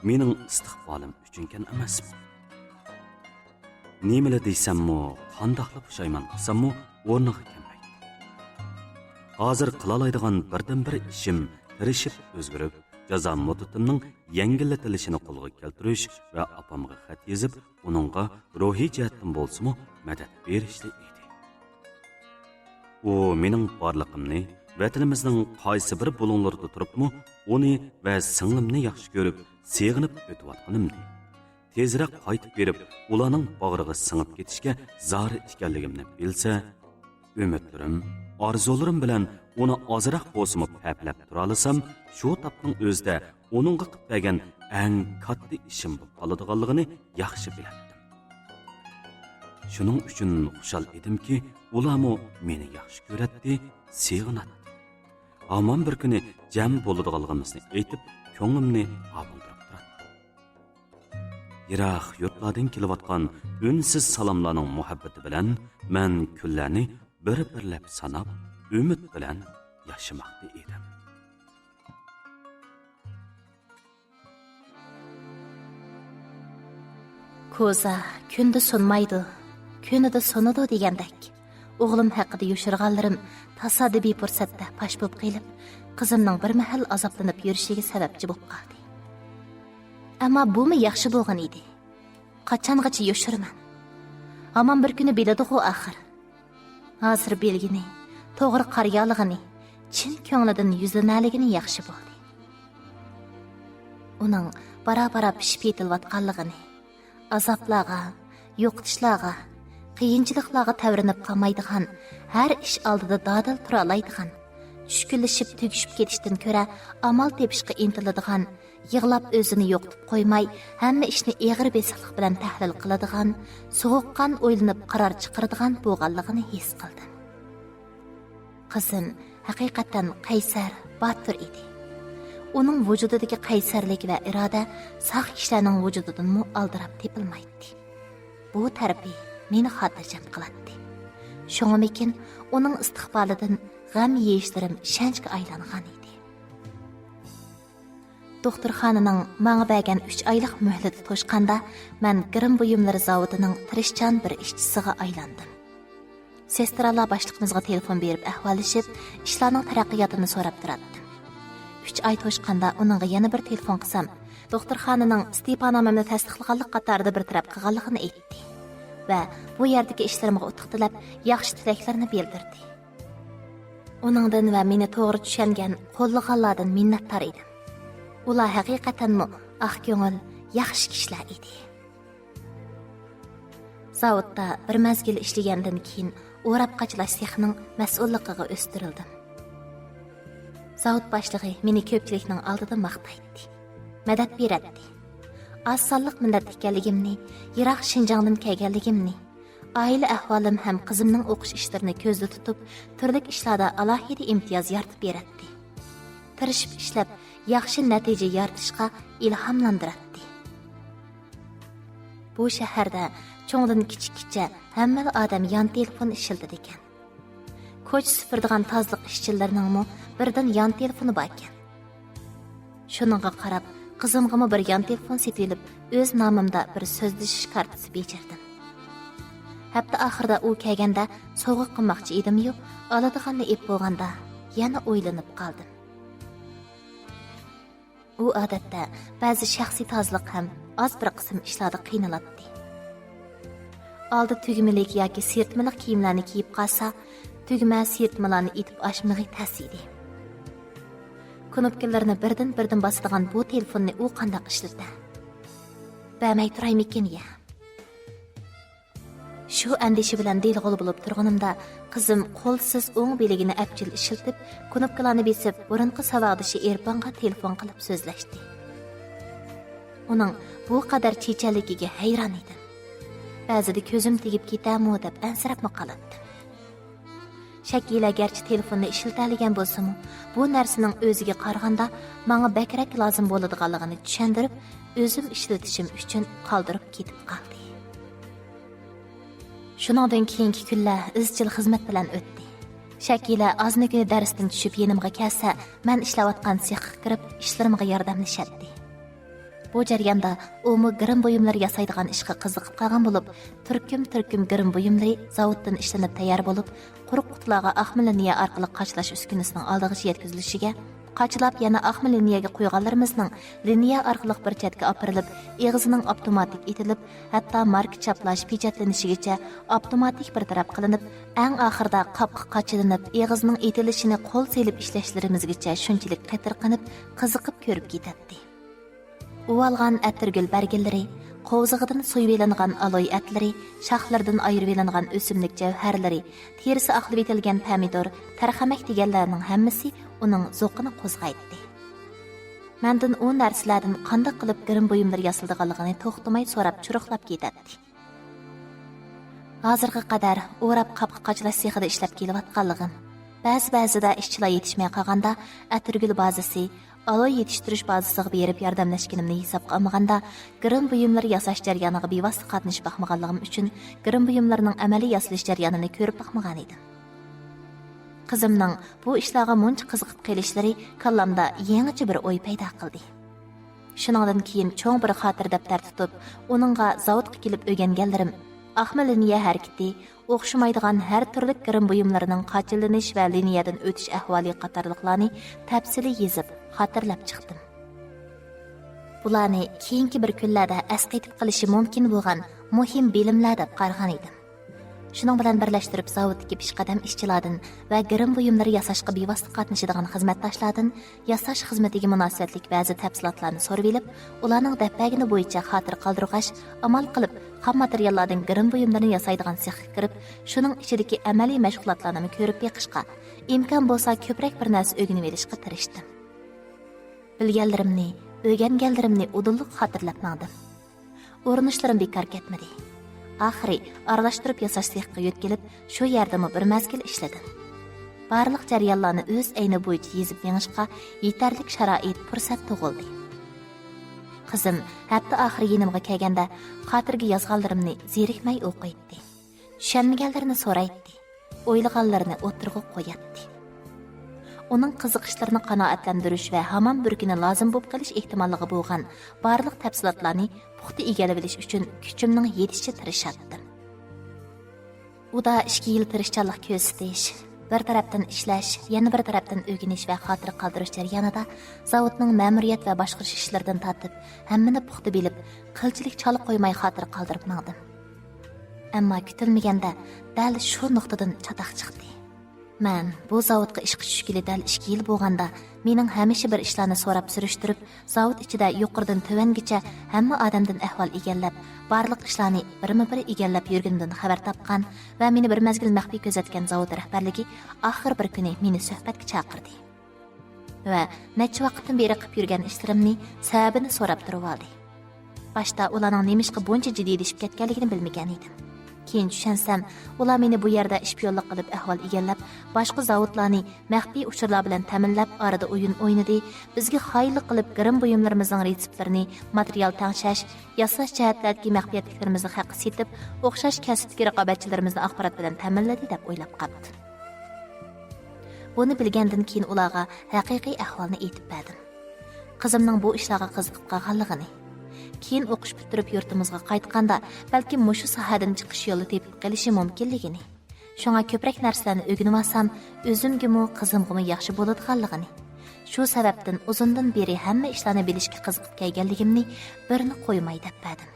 مېنىڭ ئىستىقبالىم ئۈچۈنكەن ئەمەسمۇ؟ نېمىلا دېسەممۇ، قانداقلا پۇشايمان قىلساممۇ، ئورنىغا كەلمەيدۇ. ھازىر قىلالايدىغان بىردىنبىر ئىشىم تىرىشىپ ئۆزگىرىپ، جازا مۇددىتىمنىڭ يەڭگىللىتىلىشىنى قولغا كەلتۈرۈش ۋە ئاپامغا خەت يېزىپ، ئۇنىڭغا روھىي جەھەتتىن بولسىمۇ مەدەت بېرىشلا ئىدى. ئۇ مېنىڭ بارلىقىمنى، ۋەتىنىمىزنىڭ قايسى بىر بۇلۇڭلىرىدا تۇرۇپمۇ ئۇنى ۋە سىڭلىمنى ياخشى كۆرۈپ، سېغىنىپ ئۆتۈۋاتقىنىمنى، تېزرەك قايتىپ بېرىپ، ئۇلارنىڭ باغرىغا سىڭىپ كېتىشكە زار ئىكەنلىكىمنى بىلسە، ئۈمىدلىرىم، ئارزۇلىرىم بىلەن ئۇنى ئازراق بولسىمۇ پەپىلەپ تۇرالىسام، شۇ تاپنىڭ ئۆزىدە ئۇنىڭغا قىلىپ بەرگەن ئەڭ كاتتا ئىشىم بولۇپ قالىدىغانلىقىنى ياخشى بىلەتتىم. شۇنىڭ ئۈچۈن خۇشال ئىدىمكى، ئۇلارمۇ مېنى ياخشى كۆرەتتى، سېغىناتتى. ھامان بىر كۈنى جەم بولىدىغانلىقىمىزنى ئېيتىپ، كۆڭلۈمنى ئاۋۇندۇرۇپ تۇراتتى. يىراق يۇرتلاردىن كېلىۋاتقان ئۈنسىز سالاملارنىڭ مۇھەببىتى بىلەن مەن كۈنلەرنى بىر-بىرلەپ ساناپ، ئۈمىد بىلەن ياشىماقتا ئىدىم. كوزا كۈندە سۇنمايدۇ، كۈنىدە سۇنىدۇ دېگەندەك، ئوغلۇم ھەققىدە يوشۇرغانلىرىم تاسادىپىي پۇرسەتتە پاش بولۇپ قېلىپ، قىزىمنىڭ بىر مەھەل ئازابلىنىپ يۈرۈشىگە سەۋەبچى بولۇپ قالدى. ئەمما بۇمۇ ياخشى بولغان ئىدى. قاچانغىچە يوشۇرىمەن؟ ھامان بىر كۈنى بىلىدىغۇ ئاخىر. ھازىر بىلگىنى، توغرا قارىيالىغىنى، چىن كۆڭلىدىن يۈزلىنەلىگىنى ياخشى بولدى. ئۇنىڭ بارا-بارا پىشىپ يېتىلىۋاتقانلىقىنى، ئازابلارغا، يوقىتىشلارغا، قىيىنچىلىقلارغا تەۋرىنىپ قالمايدىغان، ھەر ئىش ئالدىدا دادىل تۇرالايدىغان، چۈشكۈنلىشىپ تۈگىشىپ كېتىشتىن كۆرە ئامال تېپىشقا ئىنتىلىدىغان، يىغلاپ ئۆزىنى يوقىتىپ قويماي، ھەممە ئىشنى ئېغىر بېسىقلىق بىلەن تەھلىل قىلىدىغان، سوغۇققان ئويلىنىپ قارار چىقىرىدىغان بولغانلىقىنى ھېس قىلدىم. قىزىم ھەقىقەتەن قەيسەر، باتۇر ئىدى. ئۇنىڭ ۋۇجۇدىدىكى قەيسەرلىك ۋە ئىرادە ساق كىشىلەرنىڭ ۋۇجۇدىدىنمۇ ئالدىراپ تېپىلمايتتى. بۇ تەرىپى مېنى خاتىرجەم قىلاتتى. شۇڭىمىكىن، ئۇنىڭ ئىستىقبالىدىن غەم يېيىشلىرىم ئىشەنچكە ئايلانغان ئىدى. دوختۇرخانىنىڭ ماڭا بەرگەن ئۈچ ئايلىق مۆھلىتى توشقاندا، مەن گىرىم بۇيۇملىرى زاۋۇتىنىڭ تىرىشچان بىر ئىشچىسىغا ئايلاندىم. سېسترالار باشلىقىمىزغا تېلېفون بېرىپ ئەھۋاللىشىپ، ئىشلارنىڭ تەرەققىياتىنى سوراپ تۇراتتىم. ئۈچ ئاي توشقاندا ئۇنىڭغا يەنە بىر تېلېفون قىلسام، دوختۇرخانىنىڭ ئىستېپانامەمنى تەستىقلىغانلىق قاتارىدا بىر تەرەپ قىلغانلىقىنى ئېيتتى ۋە بۇ يەردىكى ئىشلىرىمغا ئۇتۇق تىلەپ، ياخشى تىلەكلىرىنى بىلدۈردى. ئۇنىڭدىن ۋە مېنى توغرا چۈشەنگەن، قوللىغانلاردىن مىننەتدار ئىدىم. ئۇلار ھەقىقەتەنمۇ ئاق كۆڭۈل، ياخشى كىشىلەر ئىدى. زاۋۇتتا بىر مەزگىل ئىشلىگەندىن كېيىن، ئوراپ قاچىلاش سېخىنىڭ مەسئۇللۇقىغا ئۆستۈرۈلدۈم. زاۋۇت باشلىقى مېنى كۆپچىلىكنىڭ ئالدىدا ماختايتتى، مەدەت بېرەتتى. ئاز سانلىق مىللەت ئىكەنلىكىمنى، يىراق شىنجاڭدىن كەلگەنلىكىمنى، ئائىلە ئەھۋالىم ھەم قىزىمنىڭ ئوقۇش ئىشلىرىنى كۆزدە تۇتۇپ، تۈرلۈك ئىشلاردا ئالاھىدە ئىمتىياز يارىتىپ بېرەتتى. تىرىشىپ ئىشلەپ، ياخشى نەتىجە يارىتىشقا ئىلھاملاندۇراتتى. بۇ شەھەردە چوڭدىن كىچىككىچە ھەممىلا ئادەم يان تېلېفون ئىشلىتىدىكەن. كوچا سۈپۈرىدىغان تازىلىق ئىشچىلىرىنىڭمۇ بىردىن يان تېلېفونى باركەن. شۇنىڭغا قاراپ، قىزىمغىمۇ بىر يان تېلېفون سېتىۋېلىپ، ئۆز نامىمدا بىر سۆزلىشىش كارتىسى بېجىردىم. ھەپتە ئاخىرىدا ئۇ كەلگەندە سوۋغا قىلماقچى ئىدىميۇ، ئالىدىغاننى ئېپ بولغاندا يەنە ئويلىنىپ قالدىم. ئۇ ئادەتتە بەزى شەخسىي تازىلىق ھەم ئاز بىر قىسىم ئىشلاردا قىينىلاتتى. ئالدى تۈگمىلىك ياكى سىرتمىلىق كىيىملەرنى كىيىپ قالسا، تۈگمە سىرتمىلارنى ئېتىپ ئاچمىقى تەس ئىدى. كۇنۇپكىلىرىنى بىردىن-بىردىن باسىدىغان بۇ تېلېفوننى ئۇ قانداق ئىشلىتە؟ بەرمەي تۇرايمىكىن يا؟ شۇ ئەندىشە بىلەن دېلىغۇل بولۇپ تۇرغىنىمدا، قىزىم قولسىز ئوڭ بىلىگىنى ئەپچىل ئىشلىتىپ، كۇنۇپكىلارنى بېسىپ، بۇرۇنقى ساۋاقدىشى ئېرپانغا تېلېفون قىلىپ سۆزلەشتى. ئۇنىڭ بۇ قەدەر چېچەنلىكىگە ھەيران ئىدىم. بەزىدە كۆزۈم تېگىپ كېتەرمۇ دەپ ئەنسىرەپمۇ قالاتتىم. شەكىلە گەرچە تېلېفوننى ئىشلىتەلىگەن بولسىمۇ، بۇ نەرسىنىڭ ئۆزىگە قارىغاندا ماڭا بەكرەك لازىم بولىدىغانلىقىنى چۈشەندۈرۈپ، ئۆزۈم ئىشلىتىشىم ئۈچۈن قالدۇرۇپ كېتىپ قالدى. شۇنىڭدىن كېيىنكى كۈنلەر ئىزچىل خىزمەت بىلەن ئۆتتى. شەكىلە ئازمۇ كۈنى دەرستىن چۈشۈپ يېنىمغا كەلسە، مەن ئىشلەۋاتقان سېخقا كىرىپ، ئىشلىرىمغا ياردەملىشەتتى. بۇ جەرياندا ئۇمۇ گىرىم بۇيۇملىرى ياسايدىغان ئىشقا قىزىقىپ قالغان بولۇپ، تۈركۈم-تۈركۈم گىرىم بۇيۇملىرى زاۋۇتتىن ئىشلىنىپ تەييار بولۇپ، قۇرۇق قۇتىلارغا ئاقما لىنىيە ئارقىلىق قاچىلاش ئۈسكۈنىسىنىڭ ئالدىغىچە يەتكۈزۈلۈشىگە، قاچىلاپ يەنە ئاقما لىنىيەگە قويغانلىرىمىزنىڭ لىنىيە ئارقىلىق بىر چەتكە ئاپىرىلىپ، ئېغىزىنىڭ ئاپتوماتىك ئېتىلىپ، ھەتتا ماركا چاپلاش، پېچەتلىنىشىگىچە ئاپتوماتىك بىر تەرەپ قىلىنىپ، ئەڭ ئاخىرىدا قاپقا قاچىلىنىپ، ئېغىزىنىڭ ئېتىلىشىنى قول سېلىپ ئىشلەشلىرىمىزگىچە شۇنچىلىك قېتىرقىنىپ، قىزىقىپ كۆرۈپ كېتەتتى. ئۇۋالغان ئەتىرگۈل بەرگىلىرى، قوۋزىقىدىن سويۇۋېلىنغان ئالوي ئەتلىرى، شاخلىرىدىن ئايرىۋېلىنغان ئۆسۈملۈك جەۋھەرلىرى، تېرىسى ئاقلىۋېتىلگەن پەمىدۇر، تەرخەمەك دېگەنلەرنىڭ ھەممىسى ئۇنىڭ زوقىنى قوزغايتتى. مەندىن ئۇ نەرسىلەردىن قانداق قىلىپ گىرىم بۇيۇملىرى ياسىلىدىغانلىقىنى توختىماي سوراپ چۇرۇقلاپ كېتەتتى. ھازىرغا قەدەر ئوراپ قاپقا قاچىلاش سېخىدا ئىشلەپ كېلىۋاتقانلىقىم، بەزى-بەزىدە ئىشچىلار يېتىشمەي قالغاندا، ئەتىرگۈل بازىسى، ئالوي يېتىشتۈرۈش بازىسىغا بېرىپ ياردەملەشكىنىمنى ھېسابقا ئالمىغاندا، گىرىم بۇيۇملىرى ياساش جەريانىغا بىۋاسىتە قاتنىشىپ باقمىغانلىقىم ئۈچۈن، گىرىم بۇيۇملىرىنىڭ ئەمەلىي ياسىلىش جەريانىنى كۆرۈپ باقمىغانىدىم. قىزىمنىڭ بۇ ئىشلارغا مۇنچە قىزىقىپ قېلىشلىرى كاللامدا يېڭىچە بىر ئوي پەيدا قىلدى. شۇنىڭدىن كېيىن چوڭ بىر خاتىرە دەپتەر تۇتۇپ، ئۇنىڭغا زاۋۇتقا كېلىپ ئۆگەنگەنلىرىم، ئاقما لىنىيە ھەرىكىتى، ئوخشىمايدىغان ھەر تۈرلۈك گىرىم بۇيۇملىرىنىڭ قاچىلىنىش ۋە لىنىيەدىن ئۆتۈش ئەھۋالى قاتارلىقلارنى تەپسىلىي يېزىپ، خاتىرىلەپ چىقتىم. بۇلارنى كېيىنكى بىر كۈنلەردە ئەسقېتىپ قېلىشى مۇمكىن بولغان مۇھىم بىلىملەر دەپ قارىغان ئىدىم. شۇنىڭ بىلەن بىرلەشتۈرۈپ، زاۋۇتتىكى پېشقەدەم ئىشچىلاردىن ۋە گىرىم بۇيۇملىرى ياساشقا بىۋاسىتە قاتنىشىدىغان خىزمەتداشلاردىن ياساش خىزمىتىگە مۇناسىۋەتلىك بەزى تەپسىلاتلارنى سورىۋېلىپ، ئۇلارنىڭ دەپ بەرگىنى بويىچە خاتىرە قالدۇرغاچ، ئامال قىلىپ خام ماتېرىياللاردىن گىرىم بۇيۇملىرىنى ياسايدىغان سېخقا كىرىپ، شۇنىڭ ئىچىدىكى ئەمەلىي مەشغۇلاتلارنىمۇ كۆرۈپ بېقىشقا، ئىمكان بولسا كۆپرەك بىر نەرسە ئۆگىنىۋېلىشقا تىرىشتىم. بىلگەنلىرىمنى، ئۆگەنگەنلىرىمنى ئۇدۇللۇق خاتىرىلەپ ماڭدىم. ئۇرۇنۇشلىرىم بىكار كەتمىدى. ئاخىرى ئارىلاشتۇرۇپ ياساش سېخىغا يۆتكىلىپ، شۇ يەردىمۇ بىر مەزگىل ئىشلىدىم. بارلىق جەريانلارنى ئۆز ئەينى بويىچە يېزىپ مېڭىشقا يېتەرلىك شارائىت، پۇرسەت تۇغۇلدى. قىزىم ھەپتە ئاخىرى يېنىمغا كەلگەندە، خاتىرىگە يازغانلىرىمنى زېرىكمەي ئوقۇيتتى. چۈشەنمىگەنلىرىنى سورايتتى. ئويلىغانلىرىنى ئوتتۇرىغا قوياتتى. ئۇنىڭ قىزىقىشلىرىنى قانائەتلەندۈرۈش ۋە ھامان بىر كۈنى لازىم بولۇپ قېلىش ئېھتىماللىقى بولغان بارلىق تەپسىلاتلارنى پۇختا ئىگىلىۋېلىش ئۈچۈن كۈچۈمنىڭ يېتىشىچە تىرىشاتتىم. ئۇدا ئىككى يىل تىرىشچانلىق كۆرسىتىش، بىر تەرەپتىن ئىشلەش، يەنە بىر تەرەپتىن ئۆگىنىش ۋە خاتىرە قالدۇرۇش جەريانىدا زاۋۇتنىڭ مەمۇرىيەت ۋە باشقۇرۇش ئىشلىرىدىن تارتىپ ھەممىنى پۇختا بىلىپ، قىلچىلىك چالا قويماي خاتىرە قالدۇرۇپ ماڭدىم. ئەمما كۈتۈلمىگەندە دەل شۇ نۇقتىدىن چاتاق چىقتى. مەن بۇ زاۋۇتقا ئىشقا چۈشكىلى دەل ئىككى يىل بولغاندا، مېنىڭ ھەمىشە بىر ئىشلارنى سوراپ سۈرۈشتۈرۈپ، زاۋۇت ئىچىدە يۇقىرىدىن تۆۋەنگىچە ھەممە ئادەمدىن ئەھۋال ئىگىلەپ، بارلىق ئىشلارنى بىرمۇ بىر ئىگىلەپ يۈرگىنىمدىن خەۋەر تاپقان ۋە مېنى بىر مەزگىل مەخپىي كۆزەتكەن زاۋۇت رەھبەرلىكى ئاخىر بىر كۈنى مېنى سۆھبەتكە چاقىردى. ۋە نەچچە ۋاقىتتىن بېرى قىلىپ يۈرگەن ئىشلىرىمنى، سەۋەبىنى سوراپ تۇرۇۋالدى. باشتا ئۇلارنىڭ نېمىشقا بۇنچە جىددىيلىشىپ كەتكەنلىكىنى بىلمىگەن ئىدىم. كېيىن چۈشەنسەم، ئۇلار مېنى بۇ يەردە شپىيونلۇق قىلىپ ئەھۋال ئىگىلەپ، باشقا زاۋۇتلارنى مەخپىي ئۇچۇرلار بىلەن تەمىنلەپ، ئارىدا ئويۇن ئوينىدى، بىزگە خائىنلىق قىلىپ گىرىم بۇيۇملىرىمىزنىڭ رېتسېپلىرىنى، ماتېرىيال تەڭشەش، ياساش جەھەتلەردىكى مەخپىيەتلىكلىرىمىزنى خەققە سېتىپ، ئوخشاش كەسىپتىكى رىقابەتچىلىرىمىزنى ئاخبارات بىلەن تەمىنلىدى دەپ ئويلاپ قاپتۇ. بۇنى بىلگەندىن كېيىن ئۇلارغا ھەقىقىي ئەھۋالنى ئېيتىپ بەردىم. قىزىمنىڭ بۇ ئىشلارغا قىزىقىپ قالغانلىقىنى، كېيىن ئوقۇش پۈتتۈرۈپ يۇرتىمىزغا قايتقاندا، بەلكىم مۇشۇ ساھەدىن چىقىش يولى تېپىپ قېلىشى مۇمكىنلىكىنى، شۇڭا كۆپرەك نەرسىلەرنى ئۆگىنىۋالسام، ئۆزۈمگىمۇ، قىزىمغىمۇ ياخشى بولىدىغانلىقىنى، شۇ سەۋەبتىن ئۇزۇندىن بېرى ھەممە ئىشلارنى بىلىشكە قىزىقىپ كەلگەنلىكىمنى بىرنى قويماي دەپ بەردىم.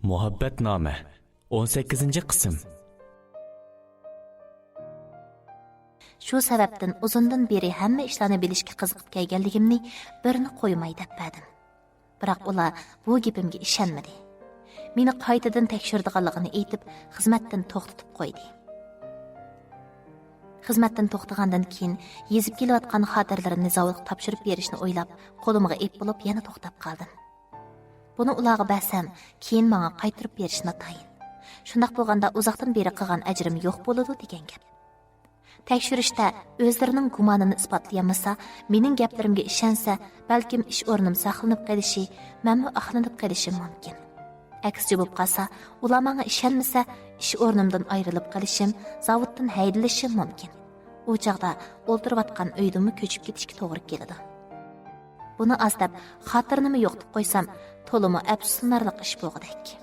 مۇھەببەتنامە، ئون سەككىزىنچى قىسىم. شۇ سەۋەبتىن ئۇزۇندىن بېرى ھەممە ئىشلارنى بىلىشكە قىزىقىپ كەلگەنلىكىمنى بىرنى قويماي دەپ بەردىم. بىراق ئۇلار بۇ گېپىمگە ئىشەنمىدى. مېنى قايتىدىن تەكشۈرىدىغانلىقىنى ئېيتىپ، خىزمەتتىن توختىتىپ قويدى. خىزمەتتىن توختىغاندىن كېيىن، يېزىپ كېلىۋاتقان خاتىرىلىرىمنى زاۋۇتقا تاپشۇرۇپ بېرىشنى ئويلاپ، قولۇمغا ئېپ بولۇپ يەنە توختاپ قالدىم. بۇنى ئۇلارغا بەرسەم، كېيىن ماڭا قايتۇرۇپ بېرىشى ناتايىن. شۇنداق بولغاندا ئۇزاقتىن بېرى قىلغان ئەجرىم يوق بولىدۇ دېگەن گەپ. تەكشۈرۈشتە ئۆزلىرىنىڭ گۇمانىنى ئىسپاتلىيالمىسا، مېنىڭ گەپلىرىمگە ئىشەنسە، بەلكىم ئىش ئورنۇم ساقلىنىپ قېلىشى، مەنمۇ ئاقلىنىپ قېلىشىم مۇمكىن. ئەكسىچە بولۇپ قالسا، ئۇلار ماڭا ئىشەنمىسە، ئىش ئورنۇمدىن ئايرىلىپ قېلىشىم، زاۋۇتتىن ھەيدىلىشىم مۇمكىن. ئۇ چاغدا ئولتۇرۇۋاتقان ئۆيدىنمۇ كۆچۈپ كېتىشكە توغرا كېلىدۇ. بۇنى ئاز دەپ، خاتىرىنىمۇ يوقىتىپ قويسام، تولىمۇ ئەپسۇسلىنارلىق ئىش بولغۇدەك.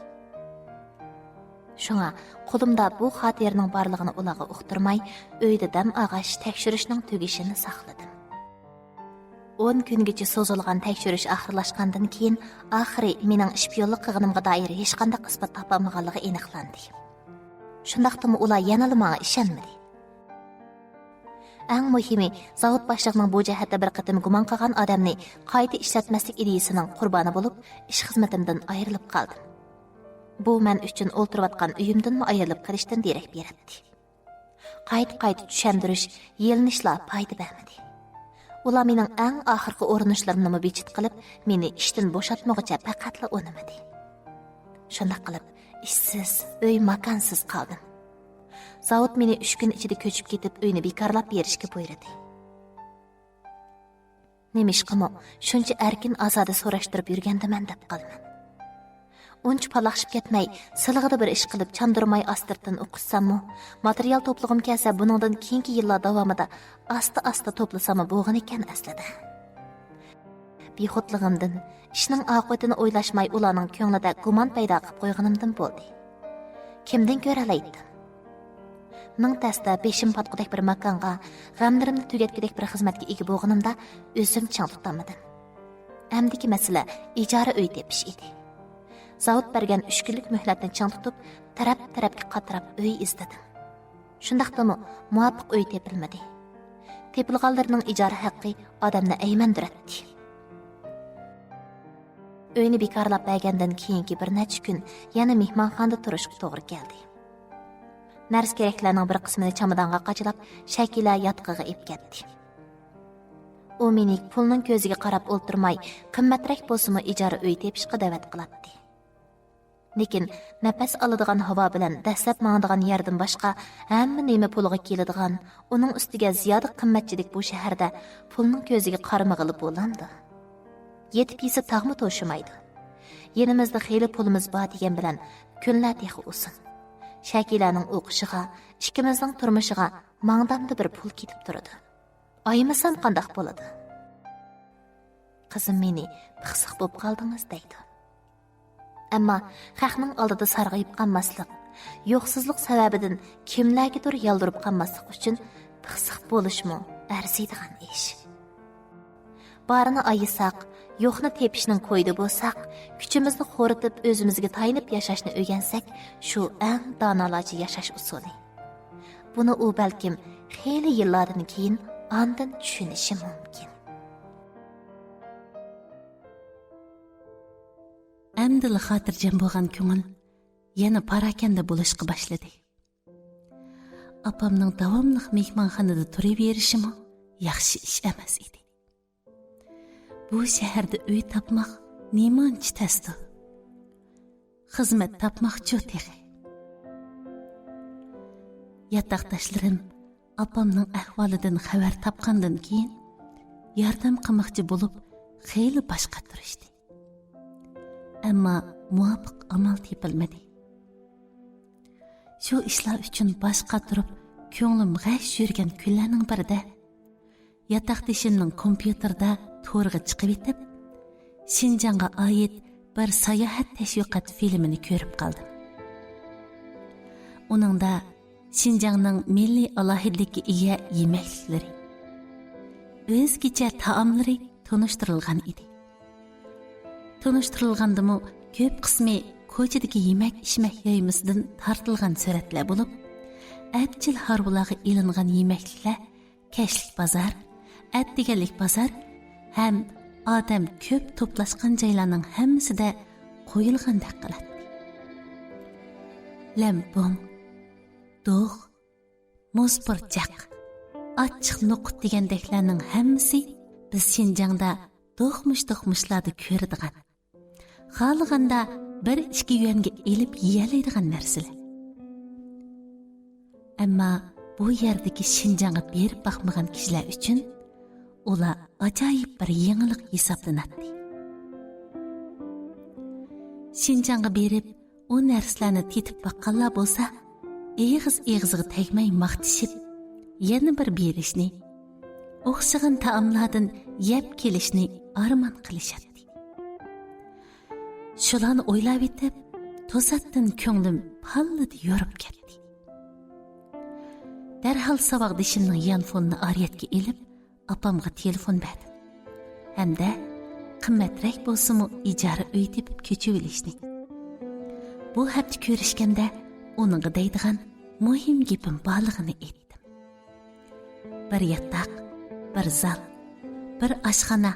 شۇڭا قولۇمدا بۇ خاتىرىنىڭ بارلىقىنى ئۇلارغا ئۇقتۇرماي، ئۆيدە دەم ئالغاچ، تەكشۈرۈشنىڭ تۈگىشىنى ساقلىدىم. ئون كۈنگىچە سوزۇلغان تەكشۈرۈش ئاخىرلاشقاندىن كېيىن، ئاخىرى مېنىڭ شپىيونلۇق قىلغىنىمغا دائىر ھېچقانداق ئىسپات تاپالمىغانلىقى ئېنىقلاندى. شۇنداقتىمۇ ئۇلار يەنىلا ماڭا ئىشەنمىدى. ئەڭ مۇھىمى، زاۋۇت باشلىقىنىڭ بۇ جەھەتتە بىر قېتىم گۇمان قىلغان ئادەمنى قايتا ئىشلەتمەسلىك ئىدىيىسىنىڭ قۇربانى بولۇپ، ئىش خىزمىتىمدىن ئايرىلىپ قالدىم. بۇ مەن ئۈچۈن ئولتۇرۇۋاتقان ئۆيۈمدىنمۇ ئايرىلىپ قېلىشتىن دېرەك بېرەتتى. قايتا-قايتا چۈشەندۈرۈش، يېلىنىشلار پايدا بەرمىدى. ئۇلار مېنىڭ ئەڭ ئاخىرقى ئۇرۇنۇشلىرىمنىمۇ بىچىت قىلىپ، مېنى ئىشتىن بوشاتمىغۇچە پەقەتلا ئۇنىمىدى. شۇنداق قىلىپ، ئىشسىز، ئۆي ماكانسىز قالدىم. زاۋۇت مېنى ئۈچ كۈن ئىچىدە كۆچۈپ كېتىپ، ئۆينى بىكارلاپ بېرىشكە بۇيرۇدى. نېمىشقىمۇ شۇنچە ئەركىن-ئازادە سوراشتۇرۇپ يۈرگەندىمەن دەپ قالىمەن. ئۇنچە پالاقشىپ كەتمەي، سىلىغىدا بىر ئىش قىلىپ، چاندۇرماي ئاستىرتىن ئوقۇشساممۇ، ماتېرىيال توپلىغۇم كەلسە، بۇنىڭدىن كېيىنكى يىللار داۋامىدا ئاستا-ئاستا توپلىساممۇ بولغىنىكەن ئەسلىدە. بىخۇدلۇقۇمدىن، ئىشنىڭ ئاقىۋىتىنى ئويلاشماي، ئۇلارنىڭ كۆڭلىدە گۇمان پەيدا قىلىپ قويغىنىمدىن بولدى. كىمدىن كۆرەلەيتتىم؟ مىڭ تەستە بېشىم پاتقۇدەك بىر ماكانغا، غەملىرىمنى تۈگەتكۈدەك بىر خىزمەتكە ئىگە بولغىنىمدا، ئۆزۈم چىڭ تۇتالمىدىم. ئەمدىكى مەسىلە ئىجارە ئۆي تېپىش ئىدى. زاۋۇت بەرگەن ئۈچ كۈنلۈك مۆھلەتنى چىڭ تۇتۇپ، تەرەپ-تەرەپكە قاتراپ ئۆي ئىزدىدىم. شۇنداقتىمۇ مۇۋاپىق ئۆي تېپىلمىدى. تېپىلغانلىرىنىڭ ئىجارە ھەققى ئادەمنى ئەيمەندۈرەتتى. ئۆينى بىكارلاپ بەرگەندىن كېيىنكى بىر نەچچە كۈن يەنە مېھمانخانىدا تۇرۇشقا توغرا كەلدى. نەرسە-كېرەكلەرنىڭ بىر قىسمىنى چامادانغا قاچىلاپ، شەكىلە ياتىقىغا ئېلىپ كەتتى. ئۇ مېنى پۇلنىڭ كۆزىگە قاراپ ئولتۇرماي، قىممەترەك بولسىمۇ ئىجارە ئۆي تېپىشقا دەۋەت قىلاتتى. لېكىن نەپەس ئالىدىغان ھاۋا بىلەن دەسلەپ ماڭىدىغان يەردىن باشقا ھەممە نېمە پۇلغا كېلىدىغان، ئۇنىڭ ئۈستىگە زىيادە قىممەتچىلىك بۇ شەھەردە پۇلنىڭ كۆزىگە قارىمىغىلى بولامدۇ؟ يېتىپ يېسە تاغمۇ توشىمايدۇ. يېنىمىزدا خېلى پۇلىمىز بار دېگەن بىلەن كۈنلەر تېخى ئۇزۇن. شەكىلەرنىڭ ئوقۇشىغا، ئىككىمىزنىڭ تۇرمۇشىغا ماڭدامدا بىر پۇل كېتىپ تۇرىدۇ. ئايىمىسام قانداق بولىدۇ؟ قىزىم مېنى پىخسىق بوپ قالدىڭىز دەيدۇ. ئەمما خەقنىڭ ئالدىدا سارغىيىپ قالماسلىق، يوقسۇزلۇق سەۋەبىدىن كىملەرگىدۇر يالۋۇرۇپ قالماسلىق ئۈچۈن پىخسىق بولۇشمۇ ئەرزىيدىغان ئىش. بارىنى ئايىساق، يوقنى تېپىشنىڭ كويىدا بولساق، كۈچىمىزنى خورىتىپ ئۆزىمىزگە تايىنىپ ياشاشنى ئۆگەنسەك، شۇ ئەڭ دانالارچە ياشاش ئۇسۇلى. بۇنى ئۇ بەلكىم خېلى يىللاردىن كېيىن ئاندىن چۈشىنىشى مۇمكىن. ئەمدىلا خاتىرجەم بولغان كۆڭۈل يەنە پاراكەندە بولۇشقا باشلىدى. ئاپامنىڭ داۋاملىق مېھمانخانىدا تۇرۇۋېرىشىمۇ ياخشى ئىش ئەمەس ئىدى. بۇ شەھەردە ئۆي تاپماق نېمانچە تەستۇ؟ خىزمەت تاپماقچۇ تېخى؟ ياتاقداشلىرىم ئاپامنىڭ ئەھۋالىدىن خەۋەر تاپقاندىن كېيىن، ياردەم قىلماقچى بولۇپ، خېلى باش قاتۇرۇشتى. ئەمما مۇۋاپىق ئامال تېپىلمىدى. شۇ ئىشلار ئۈچۈن باش قاتۇرۇپ، كۆڭلۈم غەش يۈرگەن كۈنلەرنىڭ بىرىدە، ياتاقدىشىمنىڭ كومپيۇتېردا تورغا چىقىۋېتىپ، شىنجاڭغا ئائىت بىر ساياھەت تەشۋىقات فىلىمىنى كۆرۈپ قالدىم. ئۇنىڭدا شىنجاڭنىڭ مىللىي ئالاھىدىلىككە ئىگە يېمەكلىكلىرى، ئۆزگىچە تائاملىرى تونۇشتۇرۇلغان ئىدى. تونۇشتۇرۇلغاندىمۇ كۆپ قىسمى كوچىدىكى يېمەك-ئىچمەك يايمىسىدىن تارتىلغان سۈرەتلەر بولۇپ، ئەپچىل ھارۋىلارغا ئېلىنغان يېمەكلىكلەر كەچلىك بازار، ئەتىگەنلىك بازار ھەم ئادەم كۆپ توپلاشقان جايلارنىڭ ھەممىسىدە قويۇلغاندەك قىلاتتى. لەمپۇڭ، دوغ، مۇز پۇرچاق، ئاچچىق نوقۇت دېگەندەكلەرنىڭ ھەممىسى بىز شىنجاڭدا دوقمۇش-دوقمۇشلاردا كۆرىدىغان، خالىغاندا بىر ئىككى يۈەنگە ئېلىپ يېيەلەيدىغان نەرسىلەر. ئەمما بۇ يەردىكى شىنجاڭغا بېرىپ باقمىغان كىشىلەر ئۈچۈن ئۇلار ئاجايىپ بىر يېڭىلىق ھېسابلىناتتى. شىنجاڭغا بېرىپ، ئۇ نەرسىلەرنى تېتىپ باققانلار بولسا، ئېغىز ئېغىزىغا تەگمەي ماختىشىپ، يەنە بىر بېرىشنى، ئوخشىغان تائاملاردىن يەپ كېلىشنى ئارمان قىلىشاتتى. شۇلارنى ئويلاۋېتىپ، توساتتىن كۆڭلۈم پاللىدە يورۇپ كەتتى. دەرھال ساۋاقدىشىمنىڭ يانفونىنى ئارىيەتكە ئېلىپ، ئاپامغا تېلېفون بەردىم ھەمدە قىممەترەك بولسىمۇ ئىجارە ئۆي تېپىپ كۆچۈۋېلىشنى، بۇ ھەپتە كۆرۈشكەندە ئۇنىڭغا دەيدىغان مۇھىم گېپىم بارلىقىنى ئېيتتىم. بىر ياتاق، بىر زال، بىر ئاشخانا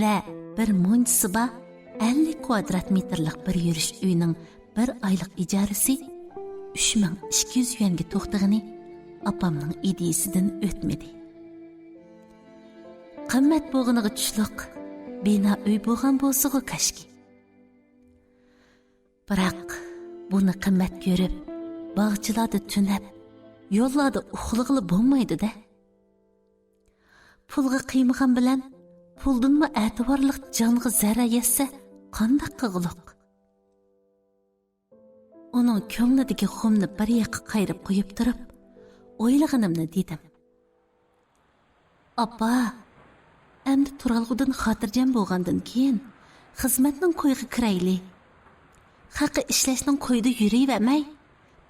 ۋە بىر مۇنچىسى بار ئەللىك كۋادرات مېتىرلىق بىر يۈرۈش ئۆينىڭ بىر ئايلىق ئىجارىسى ئۈچ مىڭ ئىككى يۈز يۈەنگە توختىغىنى ئاپامنىڭ ئىدىيىسىدىن ئۆتمىدى. قىممەت بولغىنىغا چۈشلۈق بىنا ئۆي بولغان بولسىغۇ كاشكى. بىراق، بۇنى قىممەت كۆرۈپ، باغچىلاردا تۈنەپ، يوللاردا ئۇخلىغىلى بولمايدۇ-دە. پۇلغا قىيمىغان بىلەن، پۇلدىنمۇ ئەتىۋارلىق جانغا زەرەر يەتسە، قانداق قىلغۇلۇق؟ ئۇنىڭ كۆڭلىدىكى غۇمنى بىر ياققا قايرىپ قويۇپ تۇرۇپ، ئويلىغىنىمنى دېدىم. ئاپا، ئەمدى تۇرالغۇدىن خاتىرجەم بولغاندىن كېيىن، خىزمەتنىڭ كويىغا كىرەيلى. خەققە ئىشلەشنىڭ كويىدا يۈرۈۋەرمەي،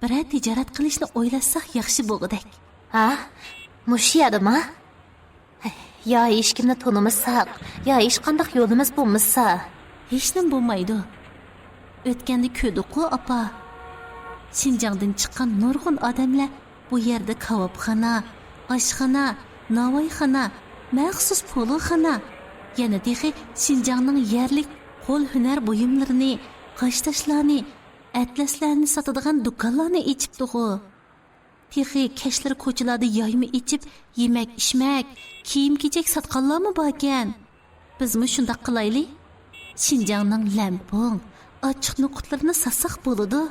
بىرەر تىجارەت قىلىشنى ئويلاشساق ياخشى بولغۇدەك. ھا؟ مۇشۇ يەردىما؟ يا ھېچكىمنى تونۇمىساق، يا ھېچقانداق يولىمىز بولمىسا. ھېچنېمە بولمايدۇ. ئۆتكەندە كۆردۇققۇ، ئاپا. شىنجاڭدىن چىققان نۇرغۇن ئادەملەر بۇ يەردە كاۋاپخانا، ئاشخانا، ناۋايخانا، مەخسۇس پولۇخانا، يەنە تېخى شىنجاڭنىڭ يەرلىك قول ھۈنەر بۇيۇملىرىنى، قاشتاشلارنى، ئەتلەسلەرنى ساتىدىغان دۇكانلارنى ئېچىپتىغۇ. تېخى كەچلىرى كوچىلاردا يايما ئېچىپ، يېمەك-ئىچمەك، كىيىم-كېچەك ساتقانلارمۇ باركەن. بىزمۇ شۇنداق قىلايلى. شىنجاڭنىڭ لەمپۇڭ، ئاچچىق نوقۇتلىرىنى ساتساق بولىدۇ.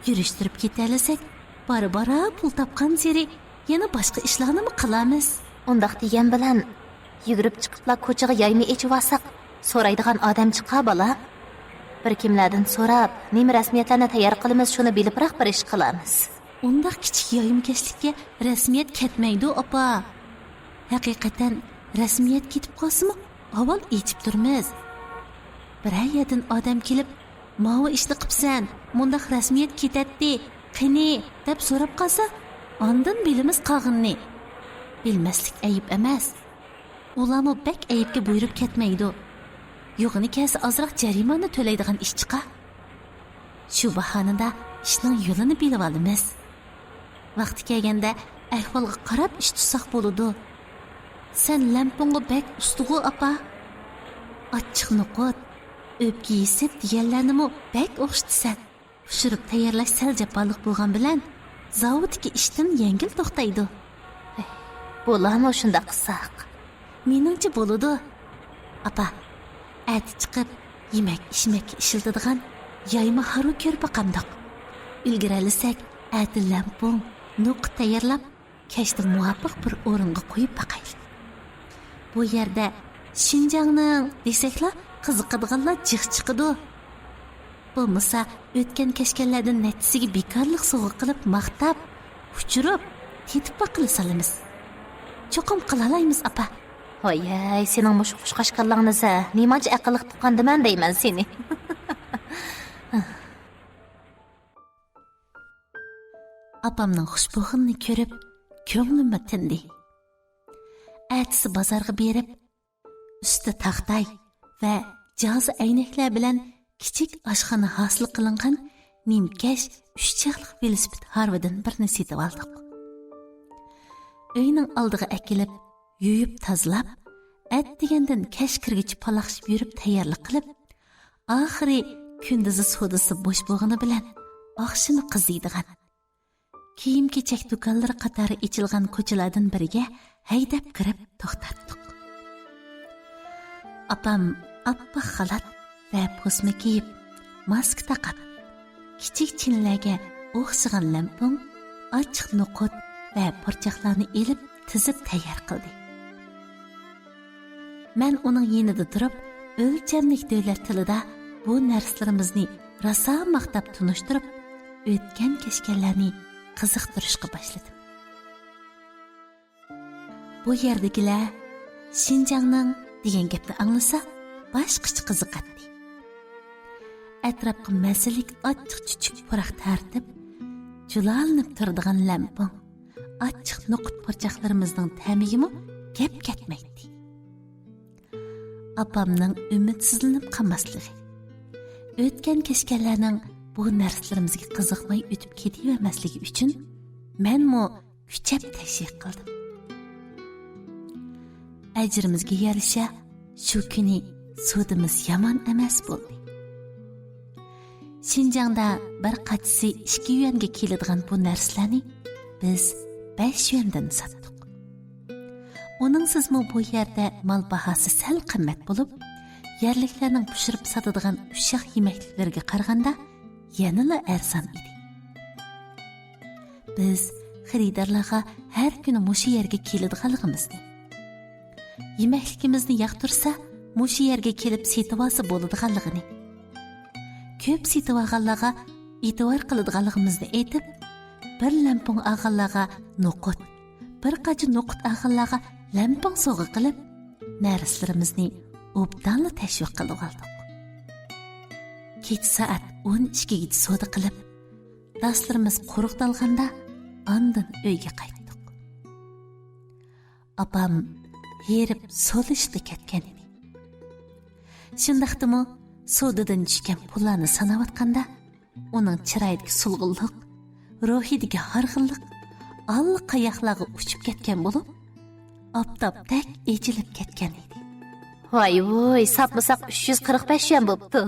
يۈرۈشتۈرۈپ كېتەلىسەك، بارا-بارا پۇل تاپقانسېرى يەنە باشقا ئىشلارنىمۇ قىلارمىز. ئۇنداق دېگەن بىلەن، يۈگۈرۈپ چىقىپلا كوچىغا يايما ئېچىۋالساق، سورايدىغان ئادەم چىقار بالا. بىر كىملەردىن سوراپ، نېمە رەسمىيەتلەرنى تەييار قىلىمىز، شۇنى بىلىپراق بىر ئىش قىلارمىز. ئۇنداق كىچىك يايمىكەشلىككە رەسمىيەت كەتمەيدۇ، ئاپا. ھەقىقەتەن، رەسمىيەت كېتىپ قالسىمۇ، ئاۋۋال ئېچىپ تۇرىمىز. بىرەر يەردىن ئادەم كېلىپ، «ماۋۇ ئىشنى قىپسەن، مۇنداق رەسمىيەت كېتەتتى، قېنى؟» دەپ سوراپ قالسا، ئاندىن بىلىمىز قالغىنىنى. بىلمەسلىك ئەيىب ئەمەس. ئۇلارمۇ بەك ئەيىبكە بۇيرۇپ كەتمەيدۇ. يوغىنى كەلسە ئازراق جەرىمانە تۆلەيدىغان ئىش چىقار. شۇ باھانىدا ئىشنىڭ يولىنى بىلىۋالىمىز. ۋاقتى كەلگەندە ئەھۋالغا قاراپ ئىش تۇتساق بولىدۇ. سەن لەمپۇڭغا بەك ئۇستىغۇ، ئاپا. ئاچچىق نوقۇت، ئۆپكە يېسىپ دېگەنلەرنىمۇ بەك ئوخشىتىسەن. پىشۇرۇپ تەييارلاش سەل جاپالىق بولغان بىلەن، زاۋۇتتىكى ئىشتىن يەڭگىل توختايدۇ. بولامۇ شۇنداق قىلساق؟ مېنىڭچە بولىدۇ. ئاپا، ئەتە چىقىپ، يېمەك-ئىچمەككە ئىشلىتىدىغان يايما ھارۋا كۆرۈپ باقامدۇق؟ ئۈلگۈرەلىسەك، ئەتە لەمپۇڭ، نوقۇت تەييارلاپ، كەچتە مۇۋاپىق بىر ئورۇنغا قويۇپ باقايلى. بۇ يەردە شىنجاڭنىڭ دېسەكلا، قىزىقىدىغانلار جىق چىقىدۇ. بولمىسا، ئۆتكەن-كەچكەنلەردىن نەچچىسىگە بىكارلىق سوۋغا قىلىپ ماختاپ، ئۇچۇرۇپ، تېتىپ باققىلى سالىمىز. چوقۇم قىلالايمىز، ئاپا. ۋاي-ھەي، سېنىڭ مۇشۇ خۇشقاچقانلىقىڭنى سە، نېمانچە ئەقىللىق تۇغقان دېمەن دەيمەن سېنى. ئاپامنىڭ خۇش بولغىنىنى كۆرۈپ، كۆڭلۈممۇ تىندى. ئەتىسى بازارغا بېرىپ، ئۈستى تاختاي ۋە جازا ئەينەكلەر بىلەن كىچىك ئاشخانا ھاسىل قىلىنغان نىمكەش ئۈچ چاقلىق ۋېلىسىپىت ھارۋىدىن بىرنى سېتىۋالدۇق. ئۆينىڭ ئالدىغا ئەكېلىپ، يۇيۇپ تازىلاپ، ئەتىگەندىن كەچ كىرگۈچە پالاقشىپ يۈرۈپ تەييارلىق قىلىپ، ئاخىرى كۈندۈزى سودىسى بوش بولغىنى بىلەن ئاخشىمى قىزىيدىغان، كىيىم-كېچەك دۇكانلىرى قاتارى ئېچىلغان كوچىلاردىن بىرىگە ھەيدەپ كىرىپ توختاتتۇق. ئاپام ئاپئاق خالات ۋە پوسما كىيىپ، ماسكا تاقاپ، كىچىك چىنىلەرگە ئوخشىغان لەمپۇڭ، ئاچچىق نوقۇت ۋە پۇرچاقلارنى ئېلىپ تىزىپ تەييار قىلدى. مەن ئۇنىڭ يېنىدا تۇرۇپ، ئۆلچەملىك دۆلەت تىلىدا بۇ نەرسىلىرىمىزنى راسا ماختاپ تونۇشتۇرۇپ، ئۆتكەن-كەچكەنلەرنى قىزىقتۇرۇشقا باشلىدىم. بۇ يەردىكىلەر «شىنجاڭنىڭ» دېگەن گەپنى ئاڭلىسا، باشقىچە قىزىقاتتى. ئەتراپقا مەززىلىك ئاچچىق چۈچۈك پۇراق تارتىپ، جۇلالىنىپ تۇرىدىغان لەمپۇڭ، ئاچچىق نوقۇت پۇرچاقلىرىمىزنىڭ تەمىگىمۇ گەپ كەتمەيتتى. ئاپامنىڭ ئۈمىدسىزلىنىپ قالماسلىقى، ئۆتكەن-كەچكەنلەرنىڭ بۇ نەرسىلىرىمىزگە قىزىقماي ئۆتۈپ كېتىۋەرمەسلىكى ئۈچۈن مەنمۇ كۈچەپ تەشۋىق قىلدىم. ئەجرىمىزگە يارىشا شۇ كۈنى سودىمىز يامان ئەمەس بولدى. شىنجاڭدا بىر قاچىسى ئىككى يۈەنگە كېلىدىغان بۇ نەرسىلەرنى بىز بەش يۈەندىن ساتتۇق. ئۇنىڭسىزمۇ بۇ يەردە مال باھاسى سەل قىممەت بولۇپ، يەرلىكلەرنىڭ پىشۇرۇپ ساتىدىغان ئۇششاق يېمەكلىكلىرىگە قارىغاندا يەنىلا ئەرزان ئىدى. بىز خېرىدارلارغا ھەر كۈنى مۇشۇ يەرگە كېلىدىغانلىقىمىزنى، يېمەكلىكىمىزنى ياقتۇرسا، مۇشۇ يەرگە كېلىپ سېتىۋالسا بولىدىغانلىقىنى، كۆپ سېتىۋالغانلارغا ئېتىبار قىلىدىغانلىقىمىزنى ئېيتىپ، بىر لەمپۇڭ ئالغانلارغا نوقۇت، بىر قاچا نوقۇت ئالغانلارغا لەمپۇڭ سوۋغا قىلىپ، نەرسىلىرىمىزنى ئوبدانلا تەشۋىق قىلىۋالدۇق. كېچە سائەت ئون ئىككىگىچە سودا قىلىپ، داسلىرىمىز قۇرۇقدالغاندا، ئاندىن ئۆيگە قايتتۇق. ئاپام ھېرىپ سولىشىپلا كەتكەن ئىدى. شۇنداقتىمۇ سودىدىن چۈشكەن پۇللارنى ساناۋاتقاندا، ئۇنىڭ چىرايىدىكى سولغۇنلۇق، روھىدىكى ھارغىنلىق ئاللىقاياقلارغا ئۇچۇپ كەتكەن بولۇپ، ئاپتاپتەك ئېچىلىپ كەتكەن ئىدى. ۋاي ۋۇي، ساپمىساق ئۈچ يۈز قىرىق بەش يۈەن بوپتۇ.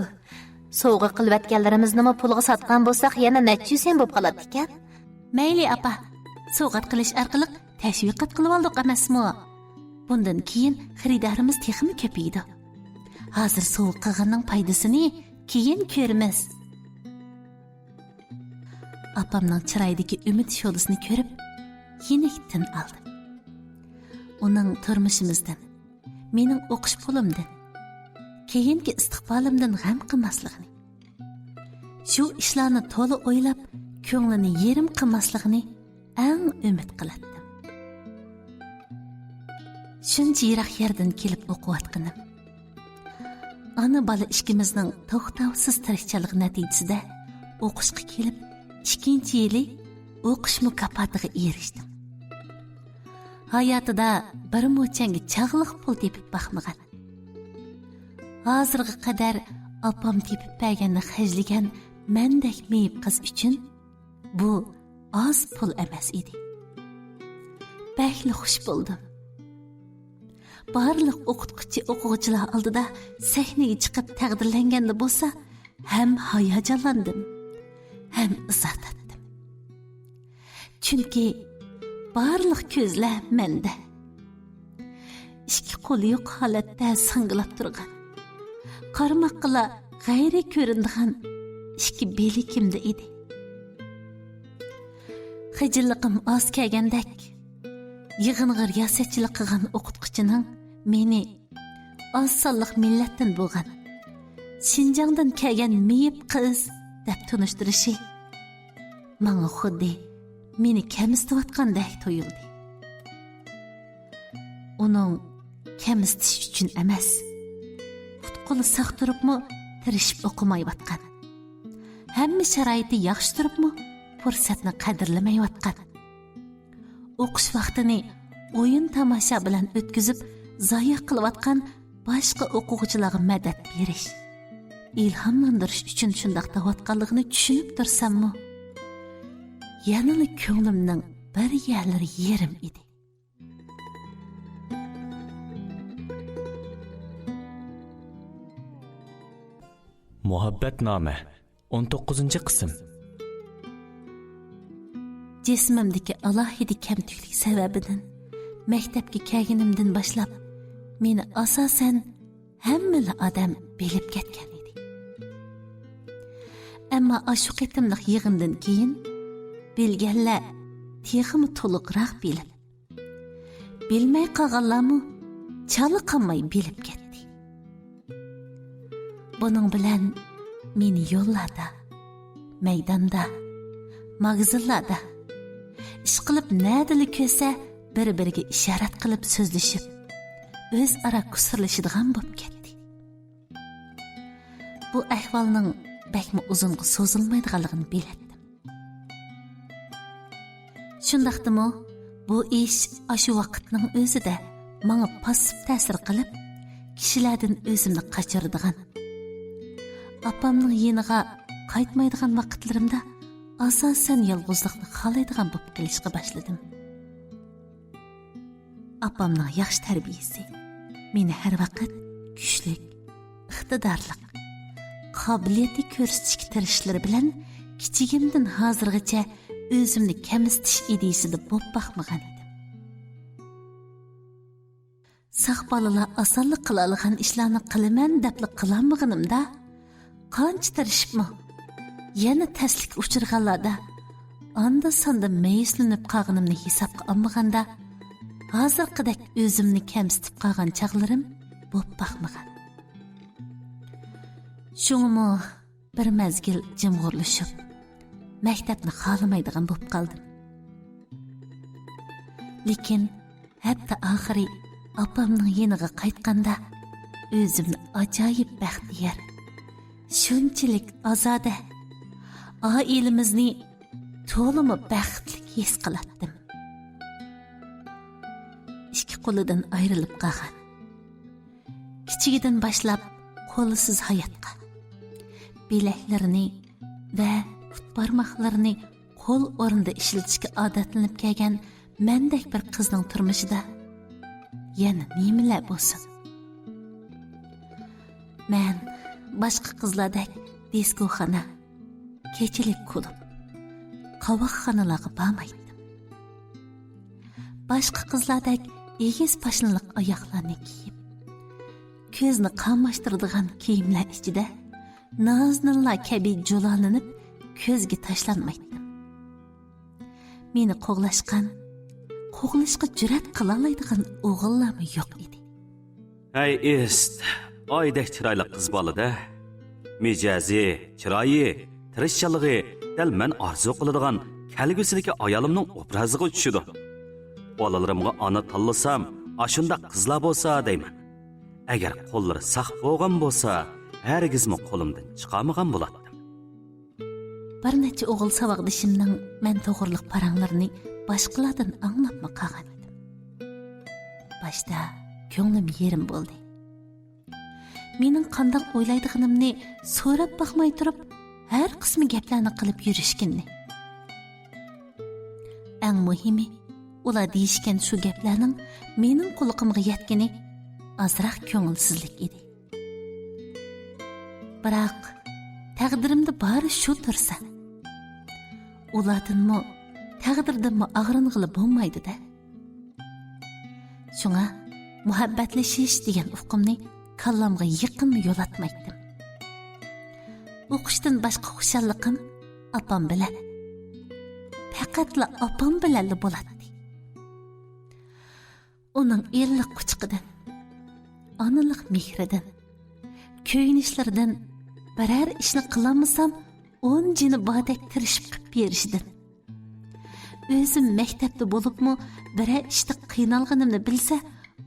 سوۋغا قىلىۋەتكەنلىرىمىزنىمۇ پۇلغا ساتقان بولساق، يەنە نەچچە يۈز يۈەن بوپ قالاتتىكەن. مەيلى، ئاپا، سوۋغات قىلىش ئارقىلىق تەشۋىقات قىلىۋالدۇق ئەمەسمۇ؟ بۇندىن كېيىن خېرىدارىمىز تېخىمۇ كۆپىيىدۇ. ھازىر سوۋغا قىلغاننىڭ پايدىسىنى كېيىن كۆرىمىز. ئاپامنىڭ چىرايىدىكى ئۈمىد شولىسىنى كۆرۈپ، يېنىك تىن ئالدىم. ئۇنىڭ تۇرمۇشىمىزدىن، مېنىڭ ئوقۇش پۇلۇمدىن، كېيىنكى ئىستىقبالىمدىن غەم قىلماسلىقىنى، شۇ ئىشلارنى تولا ئويلاپ، كۆڭلىنى يېرىم قىلماسلىقىنى ئەڭ ئۈمىد قىلاتتىم. شۇنچە يىراق يەردىن كېلىپ ئوقۇۋاتقىنىم، ئانا-بالا ئىككىمىزنىڭ توختاۋسىز تىرىشچانلىقى نەتىجىسىدە ئوقۇشقا كېلىپ، ئىككىنچى يىلى ئوقۇش مۇكاپاتىغا ئېرىشتىم. ھاياتىدا بىر موچەنگە چاغلىق پۇل تېپىپ باقمىغان. ھازىرغا قەدەر ئاپام تېپىپ بەرگەننى خەجلىگەن مەندەك مېيىپ قىز ئۈچۈن بۇ ئاز پۇل ئەمەس ئىدى. بەكلا خۇش بولدۇم. بارلىق ئوقۇتقۇچى، ئوقۇغۇچىلار ئالدىدا سەھنىگە چىقىپ تەقدىرلەنگەندە بولسا، ھەم ھاياجانلاندىم، ھەم ئىزا تارتتىم. چۈنكى بارلىق كۆزلەر مەندە. ئىككى قولى يوق ھالەتتە سىڭگىلاپ تۇرغان، قارىماققىلا غەيرىي كۆرۈنىدىغان ئىككى بىلىكىمدە ئىدى. خىجىللىقىم ئاز كەلگەندەك، يىغىنغا رىياسەتچىلىك قىلغان ئوقۇتقۇچىنىڭ مېنى ئاز سانلىق مىللەتتىن بولغان، شىنجاڭدىن كەلگەن مېيىپ قىز دەپ تونۇشتۇرۇشى ماڭا خۇددى مېنى كەمسىتىۋاتقاندەك تۇيۇلدى. ئۇنىڭ كەمسىتىش ئۈچۈن ئەمەس، پۇت-قولى ساق تۇرۇپمۇ تىرىشىپ ئوقۇمايۋاتقان، ھەممە شارائىتى ياخشى تۇرۇپمۇ پۇرسەتنى قەدىرلىمەيۋاتقان، ئوقۇش ۋاقتىنى ئويۇن-تاماشا بىلەن ئۆتكۈزۈپ زايە قىلىۋاتقان باشقا ئوقۇغۇچىلارغا مەدەت بېرىش، ئىلھاملاندۇرۇش ئۈچۈن شۇنداق دەۋاتقانلىقىنى چۈشىنىپ تۇرساممۇ، يەنىلا كۆڭلۈمنىڭ بىر يەرلىرى يېرىم ئىدى. مۇھەببەتنامە، ئون توققۇزىنچى قىسىم. جىسمىمدىكى ئالاھىدە كەمتۈكلۈك سەۋەبىدىن مەكتەپكە كەلگىنىمدىن باشلاپ مېنى ئاساسەن ھەممىلا ئادەم بىلىپ كەتكەن ئىدى. ئەمما ئاشۇ قېتىملىق يىغىندىن كېيىن بىلگەنلەر تېخىمۇ تولۇقراق بىلىپ، بىلمەي قالغانلارمۇ چالا قالماي بىلىپ كەتتى. بۇنىڭ بىلەن مېنى يوللاردا، مەيداندا، ماگىزىنلاردا، ئىشقىلىپ نەدىلا كۆرسە بىر-بىرىگە ئىشارەت قىلىپ سۆزلىشىپ، ئۆزئارا كۇسۇرلىشىدىغان بولۇپ كەتتى. بۇ ئەھۋالنىڭ بەكمۇ ئۇزۇنغا سوزۇلمايدىغانلىقىنى بىلەتتىم. شۇنداقتىمۇ، بۇ ئىش ئاشۇ ۋاقىتنىڭ ئۆزىدە ماڭا پاسسىپ تەسىر قىلىپ، كىشىلەردىن ئۆزۈمنى قاچۇرىدىغان، ئاپامنىڭ يېنىغا قايتمايدىغان ۋاقىتلىرىمدا ئاساسەن يالغۇزلۇقنى خالايدىغان بولۇپ قېلىشقا باشلىدىم. ئاپامنىڭ ياخشى تەربىيىسى، مېنى ھەر ۋاقىت كۈچلۈك، ئىقتىدارلىق، قابىلىيەتنى كۆرسىتىشكە تىرىشىشلىرى بىلەن كىچىكىمدىن ھازىرغىچە ئۆزۈمنى كەمسىتىش ئىدىيىسىدە بولۇپ باقمىغان ئىدىم. ساق بالىلار ئاسانلا قىلالىغان ئىشلارنى قىلىمەن دەپلا قىلالمىغىنىمدا، قانچە تىرىشىپمۇ، يەنە تەسلىككە ئۇچرىغانلاردا، ئاندا-ساندا مەيۈسلىنىپ قالغىنىمنى ھېسابقا ئالمىغاندا، ھازىرقىدەك ئۆزۈمنى كەمسىتىپ قالغان چاغلىرىم بولۇپ باقمىغان. شۇڭىمۇ بىر مەزگىل جىمغۇرلىشىپ، مەكتەپنى خالىمايدىغان بولۇپ قالدىم. لېكىن ھەپتە ئاخىرى ئاپامنىڭ يېنىغا قايتقاندا، ئۆزۈمنى ئاجايىپ بەختىيار، شۇنچىلىك ئازادە، ئائىلىمىزنى تولىمۇ بەختلىك ھېس قىلاتتىم. ئىككى قولىدىن ئايرىلىپ قالغان، كىچىكىدىن باشلاپ قولسىز ھاياتقا، بىلەكلىرىنى ۋە پۇت بارماقلىرىنى قول ئورنىدا ئىشلىتىشكە ئادەتلىنىپ كەلگەن مەندەك بىر قىزنىڭ تۇرمۇشىدا يەنە نېمىلەر بولسۇن؟ مەن باشقا قىزلاردەك دىسكوخانا، كېچىلىك كۇلۇب، قاۋاقخانىلارغا بارمايتتىم. باشقا قىزلاردەك ئېگىز پاشنىلىق ئاياغلارنى كىيىپ، كۆزنى قاماشتۇرىدىغان كىيىملەر ئىچىدە نازنىنلا كەبى جۇلالىنىپ كۆزگە تاشلانمايتتىم. مېنى قوغلاشقان، قوغلىشىشقا جۈرئەت قىلالايدىغان ئوغۇللارمۇ يوق ئىدى. ھەي ئىست، ئايدەك چىرايلىق قىز بالا-دە. مىجەزى، چىرايى، تىرىشچانلىقى دەل مەن ئارزۇ قىلىدىغان كەلگۈسىدىكى ئايالىمنىڭ ئوبرازىغا چۈشىدۇ. بالىلىرىمغا ئانا تاللىسام، ئاشۇنداق قىزلار بولسا دەيمەن. ئەگەر قوللىرى ساق بولغان بولسا، ھەرگىزمۇ قولۇمدىن چىقارمىغان بولاتتىم. بىر نەچچە ئوغۇل ساۋاقدىشىمنىڭ مەن توغرىلىق پاراڭلىرىنى باشقىلاردىن ئاڭلاپمۇ قالغان ئىدىم. باشتا كۆڭلۈم يېرىم بولدى. مېنىڭ قانداق ئويلايدىغىنىمنى سوراپ باقماي تۇرۇپ، ھەر قىسما گەپلەرنى قىلىپ يۈرۈشكىنىنى. ئەڭ مۇھىمى، ئۇلار دېيىشكەن شۇ گەپلەرنىڭ مېنىڭ قۇلىقىمغا يەتكىنى ئازراق كۆڭۈلسىزلىك ئىدى. بىراق، تەقدىرىمدە بارى شۇ تۇرسا، ئۇلاردىنمۇ، تەقدىردىنمۇ ئاغرىنغىلى بولمايدۇ-دە. شۇڭا مۇھەببەتلىشىش دېگەن ئۇقۇمنى كاللامغا يېقىنمۇ يولاتمايتتىم. ئوقۇشتىن باشقا خۇشاللىقىم ئاپام بىلەن، پەقەتلا ئاپام بىلەنلا بولاتتى. ئۇنىڭ ئىللىق قۇچىقىدىن، ئانىلىق مېھرىدىن، كۆيۈنۈشلىرىدىن، بىرەر ئىشنى قىلالمىسام، ئون جېنى باردەك تىرىشىپ قىلىپ بېرىشىدىن، ئۆزۈم مەكتەپتە بولۇپمۇ بىرەر ئىشتا قىينالغىنىمنى بىلسە،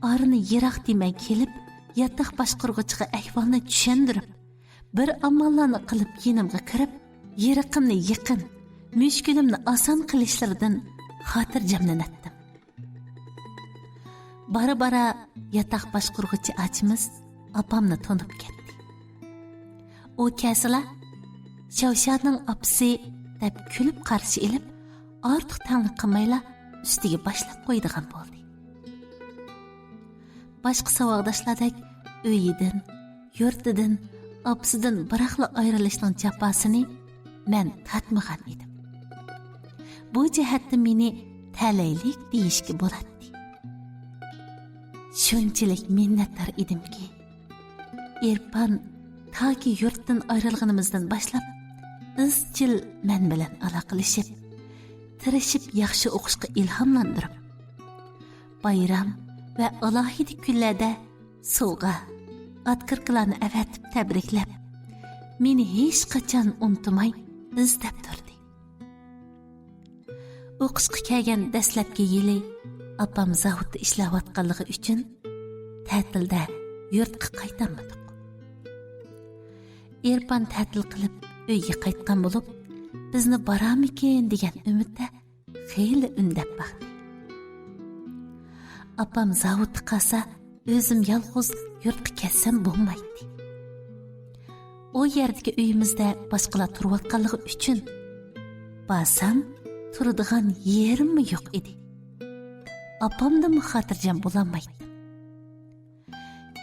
ئارىنى يىراق دېمەي كېلىپ، ياتاق باشقۇرغۇچىغا ئەھۋالنى چۈشەندۈرۈپ، بىر ئاماللارنى قىلىپ يېنىمغا كىرىپ، يىرىقىمنى يېقىن، مۈشكۈلۈمنى ئاسان قىلىشلىرىدىن خاتىرجەملىنەتتىم. بارا-بارا ياتاق باشقۇرغۇچى ئاچىمىز ئاپامنى تونۇپ كەتتى. ئۇ كەلسىلا، «شاۋشانىڭ ئاپىسى» دەپ كۈلۈپ قارشى ئېلىپ، ئارتۇق تەڭلىك قىلمايلا ئۈستىگە باشلاپ قويىدىغان بولدى. باشقا ساۋاقداشلاردەك ئۆيىدىن، يۇرتىدىن، ئاپىسىدىن بىراقلا ئايرىلىشنىڭ جاپاسىنى مەن تارتمىغان ئىدىم. بۇ جەھەتتە مېنى تەلەيلىك دېيىشكە بولاتتى. شۇنچىلىك مىننەتدار ئىدىمكى، ئېرپان تاكى يۇرتتىن ئايرىلغىنىمىزدىن باشلاپ ئىزچىل مەن بىلەن ئالاقىلىشىپ، تىرىشىپ ياخشى ئوقۇشقا ئىلھاملاندۇرۇپ، بايرام ۋە ئالاھىدە كۈنلەردە سوۋغا، ئاتكىركىلارنى ئەۋەتىپ تەبرىكلەپ، مېنى ھېچقاچان ئۇنتۇماي ئىزدەپ تۇردى. ئوقۇشقا كەلگەن دەسلەپكى يىلى ئاپام زاۋۇتتا ئىشلەۋاتقانلىقى ئۈچۈن تەتىلدە يۇرتقا قايتالمىدۇق. ئېرپان تەتىل قىلىپ ئۆيگە قايتقان بولۇپ، بىزنى بارارمىكىن دېگەن ئۈمىدتە خېلى ئۈندەپ باقتى. ئاپام زاۋۇتتا قالسا، ئۆزۈم يالغۇز يۇرتقا كەتسەم بولمايتتى. ئۇ يەردىكى ئۆيىمىزدە باشقىلار تۇرۇۋاتقانلىقى ئۈچۈن، بارسام تۇرىدىغان يېرىممۇ يوق ئىدى. ئاپامدىنمۇ خاتىرجەم بولالمايتتىم.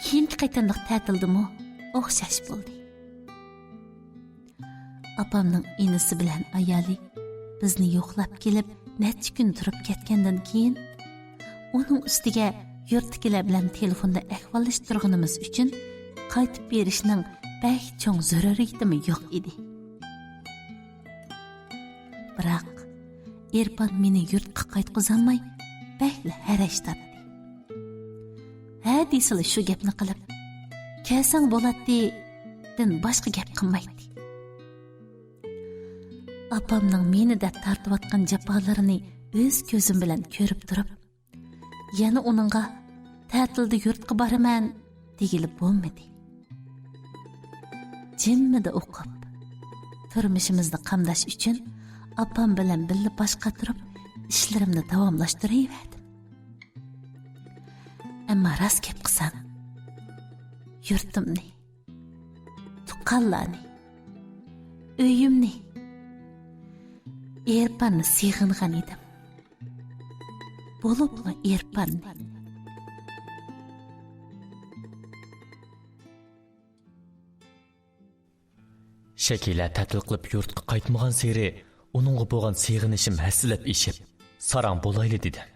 كېيىنكى قېتىملىق تەتىلدىمۇ ئوخشاش بولدى. ئاپامنىڭ ئىنىسى بىلەن ئايالى بىزنى يوقلاپ كېلىپ، نەچچە كۈن تۇرۇپ كەتكەندىن كېيىن، ئۇنىڭ ئۈستىگە يۇرتتىكىلەر بىلەن تېلېفوندا ئەھۋاللىشىپ تۇرغىنىمىز ئۈچۈن، قايتىپ بېرىشنىڭ بەك چوڭ زۆرۈرىيىتىمۇ يوق ئىدى. بىراق، ئېرپان مېنى يۇرتقا قايتقۇزالماي، بەكلا ھەرەش تارتتى. ھە دېسىلا شۇ گەپنى قىلىپ، «كەلسەڭ بولاتتى» دىن باشقا گەپ قىلمايتتى. ئاپامنىڭ مېنى دەپ تارتىۋاتقان جاپالىرىنى ئۆز كۆزۈم بىلەن كۆرۈپ تۇرۇپ، يەنە ئۇنىڭغا «تەتىلدە يۇرتقا بارىمەن» دېگىلى بولمىدى. جىممىدە ئوقۇپ، تۇرمۇشىمىزنى قامداش ئۈچۈن ئاپام بىلەن بىللە باش قاتۇرۇپ، ئىشلىرىمنى داۋاملاشتۇرۇۋەردىم. ئەمما راست گەپ قىلسام، يۇرتۇمنى، تۇغقانلارنى، ئۆيۈمنى، ئېرپاننى سېغىنغان ئىدىم. بولۇپمۇ ئېرپاننى. شەكىلە تەتىل قىلىپ يۇرتقا قايتمىغانسېرى، ئۇنىڭغا بولغان سېغىنىشىم ھەسسىلەپ ئېشىپ، ساراڭ بولايلى دېدىم.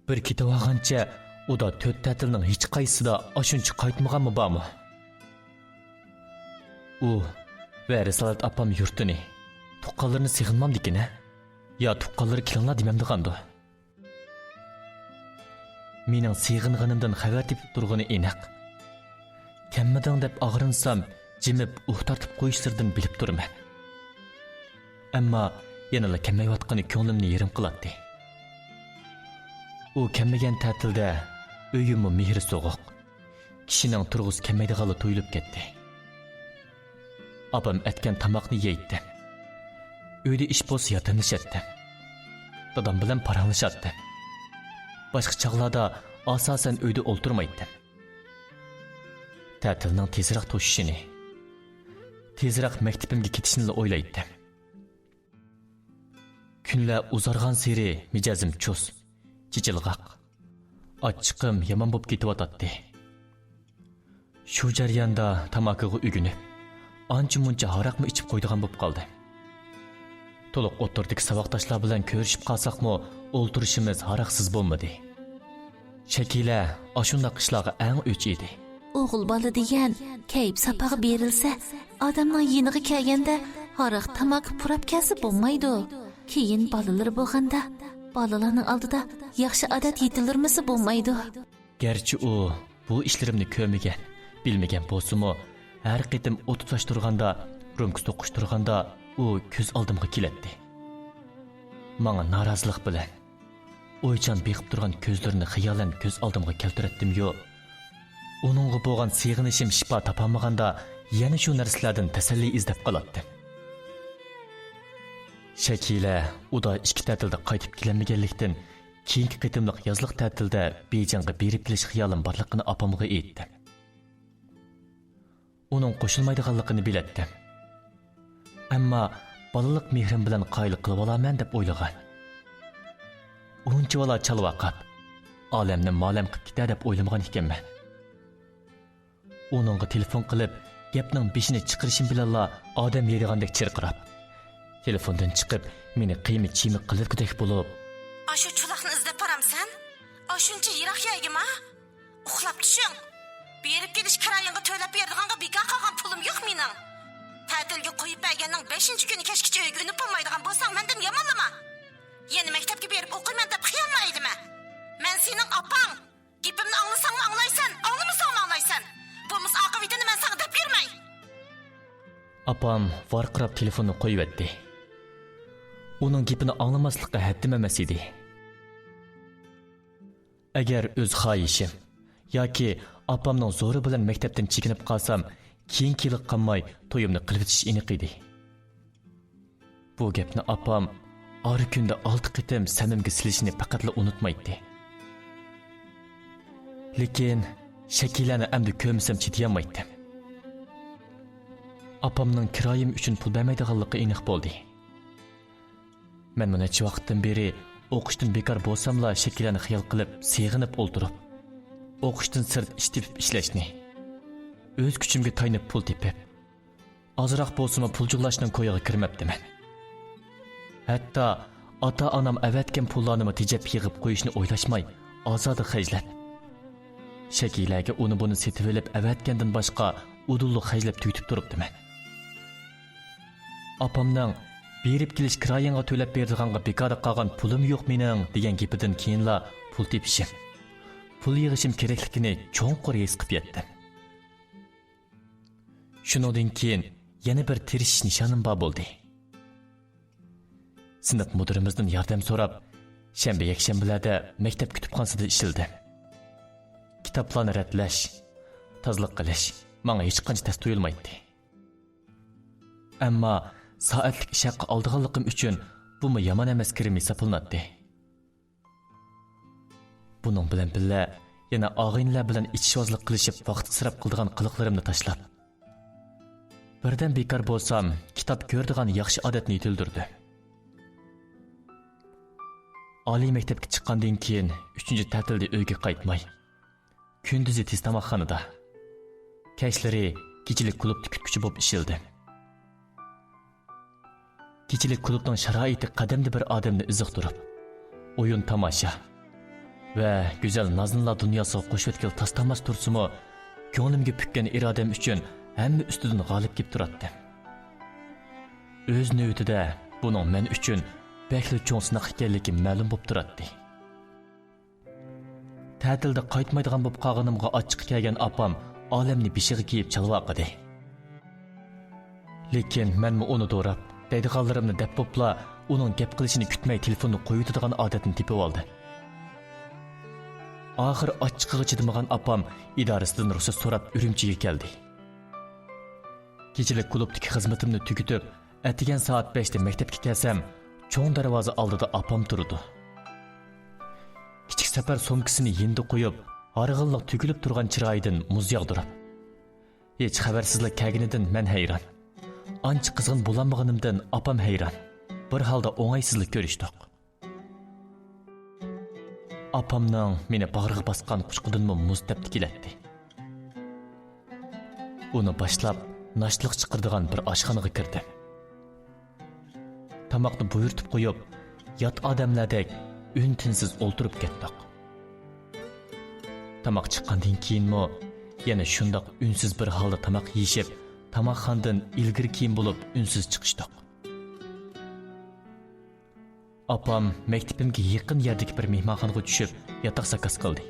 بىر كېتىۋالغانچە، ئۇدا تۆت تەتىلنىڭ ھېچقايسىسىدا ئاشۇنچە قايتمىغانمۇ بارمۇ؟ ئۇ ۋە رىسالەت ئاپام يۇرتىنى، تۇغقانلىرىنى سېغىنمامدىكىن ھە؟ يا تۇغقانلىرى كېلىڭلار دېمەمدىغاندۇ؟ مېنىڭ سېغىنغىنىمدىن خەۋەر تېپىپ تۇرغىنى ئېنىق. كەلمىدىڭ دەپ ئاغرىنسام، جىمىپ ئۇھ تارتىپ قويۇشلىرىدىن بىلىپ تۇرىمەن. ئەمما يەنىلا كەلمەيۋاتقىنى كۆڭلۈمنى يېرىم قىلاتتى. ئۇ كەلمىگەن تەتىلدە ئۆيۈممۇ مېھرى سوغۇق، كىشىنىڭ تۇرغۇسى كەلمەيدىغانلا تۇيۇلۇپ كەتتى. ئاپام ئەتكەن تاماقنى يەيتتىم. ئۆيدە ئىش بولسا ياردەملىشەتتىم. دادام بىلەن پاراڭلىشاتتىم. باشقا چاغلاردا ئاساسەن ئۆيدە ئولتۇرمايتتىم. تەتىلنىڭ تېزرەك توشۇشىنى، تېزرەك مەكتىپىمگە كېتىشنىلا ئويلايتتىم. كۈنلەر ئۇزارغانسېرى مىجەزىم چۇس، چېچىلغاق، ئاچچىقىم يامان بولۇپ كېتىۋاتاتتى. شۇ جەرياندا تاماكىغا ئۆگىنىپ، ئانچە-مۇنچە ھاراقمۇ ئىچىپ قويىدىغان بولۇپ قالدىم. تولۇق ئوتتۇرىدىكى ساۋاقداشلار بىلەن كۆرۈشۈپ قالساقمۇ، ئولتۇرۇشىمىز ھاراقسىز بولمىدى. شەكىلە ئاشۇنداق ئىشلارغا ئەڭ ئۆچ ئىدى. ئوغۇل بالا دېگەن كەيپ ساپاغا بېرىلسە، ئادەمنىڭ يېنىغا كەلگەندە ھاراق تاماكا پۇراپ كەلسە بولمايدۇ. كېيىن بالىلىرى بولغاندا، بالىلارنىڭ ئالدىدا ياخشى ئادەت يېتىلدۈرمىسە بولمايدۇ. گەرچە ئۇ بۇ ئىشلىرىمنى كۆرمىگەن، بىلمىگەن بولسىمۇ، ھەر قېتىم ئوت تۇتاشتۇرغاندا، رومكا توقۇشتۇرغاندا ئۇ كۆز ئالدىمغا كېلەتتى. ماڭا نارازىلىق بىلەن ئويچان بېقىپ تۇرغان كۆزلىرىنى خىيالەن كۆز ئالدىمغا كەلتۈرەتتىميۇ، ئۇنىڭغا بولغان سېغىنىشىم شىپا تاپالمىغاندا، يەنە شۇ نەرسىلەردىن تەسەللى ئىزدەپ قالاتتىم. شەكىلە ئۇدا ئىككى تەتىلدە قايتىپ كېلەلمىگەنلىكتىن، كېيىنكى قېتىملىق يازلىق تەتىلدە بېيجىڭغا بېرىپ كېلىش خىيالىم بارلىقىنى ئاپامغا ئېيتتىم. ئۇنىڭ قوشۇلمايدىغانلىقىنى بىلەتتىم. ئەمما بالىلىق مېھرىم بىلەن قايىل قىلىۋالارمەن دەپ ئويلىغان. ئۇنچىۋالا چالۋاقاپ، ئالەمنى مالەم قىپ كېتەر دەپ ئويلىمىغان ئىكەنمەن. ئۇنىڭغا تېلېفون قىلىپ، گەپنىڭ بېشىنى چىقىرىشىم بىلەنلا ئادەم يەيدىغاندەك چىرقىراپ، تېلېفوندىن چىقىپ، مېنى قىيما-چىيما قىلىدىغۇدەك بولۇپ، ئاشۇ چولاقنى ئىزدەپ بارامسەن؟ ئاشۇنچە يىراق يەرگىما؟ ئۇخلاپ چۈشۈڭ. بېرىپ كېلىش كىرايىڭغا تۆلەپ بېرىدىغانغا بىكار قالغان پۇلۇم يوق مېنىڭ. تەتىلگە قويۇپ بەرگەننىڭ بەشىنچى كۈنى كەچكىچە ئۆيگە ئۈنۈپ بولمايدىغان بولساڭ، مەندىن يامانلىما. يەنە مەكتەپكە بېرىپ ئوقۇيمەن دەپ خىيالمۇ ئەيلىمە. مەن سېنىڭ ئاپاڭ. گېپىمنى ئاڭلىساڭمۇ ئاڭلايسەن، ئاڭلىمىساڭمۇ ئاڭلايسەن. بولمىسا ئاقىۋىتىنى مەن ساڭا دەپ بېرىمەن. ئاپام ۋارقىراپ تېلېفوننى قويۇۋەتتى. ئۇنىڭ گېپىنى ئاڭلىماسلىققا ھەددىم ئەمەس ئىدى. ئەگەر ئۆز خاھىشىم ياكى ئاپامنىڭ زورى بىلەن مەكتەپتىن چېكىنىپ قالسام، كېيىنكى يىلى قالماي تويۇمنى قىلىۋېتىشى ئېنىق ئىدى. بۇ گەپنى ئاپام ئارا كۈندە ئالتە قېتىم سەمىمگە سېلىشنى پەقەتلا ئۇنتۇمايتتى. لېكىن شەكىلەنى ئەمدى كۆرمىسەم چىدىيالمايتتىم. ئاپامنىڭ كىرايىم ئۈچۈن پۇل بەرمەيدىغانلىقى ئېنىق بولدى. مەنمۇ نەچچە ۋاقىتتىن بېرى ئوقۇشتىن بىكار بولساملا شەكىلەنى خىيال قىلىپ، سېغىنىپ ئولتۇرۇپ، ئوقۇشتىن سىرت ئىش تېپىپ ئىشلەشنى، ئۆز كۈچۈمگە تايىنىپ پۇل تېپىپ، ئازراق بولسىمۇ پۇل جۇغلاشنىڭ كويىغا كىرمەپتىمەن. ھەتتا ئاتا-ئانام ئەۋەتكەن پۇللارنىمۇ تېجەپ يىغىپ قويۇشنى ئويلاشماي، ئازادە خەجلەپ، شەكىلەگە ئۇنى-بۇنى سېتىۋېلىپ ئەۋەتكەندىن باشقا ئۇدۇللا خەجلەپ تۈگىتىپ تۇرۇپتىمەن. ئاپامنىڭ «بېرىپ كېلىش كىرايىڭغا تۆلەپ بېرىدىغانغا بىكاردا قالغان پۇلۇم يوق مېنىڭ» دېگەن گېپىدىن كېيىنلا پۇل تېپىشىم، پۇل يىغىشىم كېرەكلىكىنى چوڭقۇر ھېس قىلىپ يەتتىم. شۇنىڭدىن كېيىن يەنە بىر تىرىشىش نىشانىم بار بولدى. سىنىپ مۇدىرىمىزدىن ياردەم سوراپ، شەنبە، يەكشەنبىلەردە مەكتەپ كۇتۇپخانىسىدا ئىشلىدىم. كىتابلارنى رەتلەش، تازىلىق قىلىش ماڭا ھېچقانچە تەس تۇيۇلمايتتى. ئەمما سائەتلىك ئىش ھەققى ئالىدىغانلىقىم ئۈچۈن بۇمۇ يامان ئەمەس كىرىم ھېسابلىناتتى. بۇنىڭ بىلەن بىللە، يەنە ئاغىنىلەر بىلەن ئىچىشۋازلىق قىلىشىپ ۋاقىت ئىسراپ قىلىدىغان قىلىقلىرىمنى تاشلاپ، بىردەم بىكار بولسام، كىتاب كۆرىدىغان ياخشى ئادەتنى يېتىلدۈردۈم. ئالىي مەكتەپكە چىققاندىن كېيىن ئۈچىنچى تەتىلدە ئۆيگە قايتماي، كۈندۈزى تېز تاماقخانىدا، كەچلىرى كېچىلىك كۇلۇبتا كۈتكۈچى بولۇپ ئىشلىدىم. كېچىلىك كۇلۇبنىڭ شارائىتى قەدەمدە بىر ئادەمنى ئېزىقتۇرۇپ، ئويۇن-تاماشا ۋە گۈزەل نازىنىنلار دۇنياسىغا قوشۇۋەتكىلى تاس-تاماس تۇرسىمۇ، كۆڭلۈمگە پۈككەن ئىرادەم ئۈچۈن ھەممە ئۈستىدىن غالىب كېلىپ تۇراتتىم. ئۆز نۆۋىتىدە بۇنىڭ مەن ئۈچۈن بەكلا چوڭ سىناق ئىكەنلىكى مەلۇم بولۇپ تۇراتتى. تەتىلدە قايتمايدىغان بولۇپ قالغىنىمغا ئاچچىقى كەلگەن ئاپام ئالەمنى بېشىغا كىيىپ چالۋاقىدى. لېكىن مەنمۇ ئۇنى دوراپ، دەيدىغانلىرىمنى دەپ بوپلا، ئۇنىڭ گەپ قىلىشىنى كۈتمەي تېلېفوننى قويۇۋېتىدىغان ئادەتنى تېپىۋالدىم. ئاخىر ئاچچىقىغا چىدىمىغان ئاپام ئىدارىسىدىن رۇخسەت سوراپ ئۈرۈمچىگە كەلدى. كېچىلىك كۇلۇبتىكى خىزمىتىمنى تۈگىتىپ، ئەتىگەن سائەت بەشتە مەكتەپكە كەلسەم، چوڭ دەرۋازا ئالدىدا ئاپام تۇرىدۇ. كىچىك سەپەر سومكىسىنى يېنىدا قويۇپ، ھارغىنلىق تۆكۈلۈپ تۇرغان چىرايىدىن مۇز ياغدۇرۇپ، ھېچ خەۋەرسىزلا كەلگىنىدىن مەن ھەيران. ئانچە قىزغىن بولالمىغىنىمدىن ئاپام ھەيران. بىر ھالدا ئوڭايسىزلا كۆرۈشتۇق. ئاپامنىڭ مېنى باغرىغا باسقان قۇچىقىدىنمۇ مۇز تەپتى كېلەتتى. ئۇنى باشلاپ، ناشتىلىق چىقىرىدىغان بىر ئاشخانىغا كىردىم. تاماقنى بۇيرۇتۇپ قويۇپ، يات ئادەملەردەك ئۈن-تىنسىز ئولتۇرۇپ كەتتۇق. تاماق چىققاندىن كېيىنمۇ يەنە شۇنداق ئۈنسىز بىر ھالدا تاماق يېيىشىپ، تاماقخانىدىن ئىلگىرى-كېيىن بولۇپ ئۈنسىز چىقىشتۇق. ئاپام مەكتىپىمگە يېقىن يەردىكى بىر مېھمانخانىغا چۈشۈپ، ياتاق زاكاز قىلدى.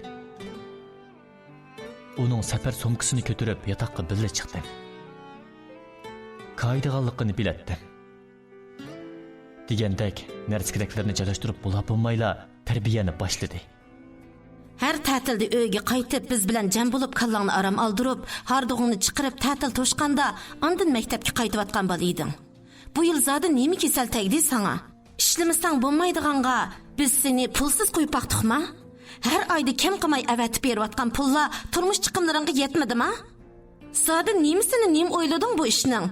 ئۇنىڭ سەپەر سومكىسىنى كۆتۈرۈپ، ياتاققا بىللە چىقتىم. كايىدىغانلىقىنى بىلەتتىم. دېگەندەك، نەرسە-كېرەكلىرىنى جايلاشتۇرۇپ بولا-بولمايلا تەربىيەنى باشلىدى. ھەر تەتىلدە ئۆيگە قايتىپ، بىز بىلەن جەم بولۇپ، كاللاڭنى ئارام ئالدۇرۇپ، ھاردۇقۇڭنى چىقىرىپ، تەتىل توشقاندا، ئاندىن مەكتەپكە قايتىۋاتقان بالا ئىدىڭ. بۇ يىل زادى نېمە كېسەل تەگدى ساڭا؟ ئىشلىمىسەڭ بولمايدىغانغا بىز سېنى پۇلسىز قويۇپ باقتۇقما؟ ھەر ئايدا كەم قىلماي ئەۋەتىپ بېرىۋاتقان پۇللار تۇرمۇش چىقىملىرىڭغا يەتمىدىما؟ زادى نېمىسىنى نېمە ئويلىدىڭ بۇ ئىشنىڭ؟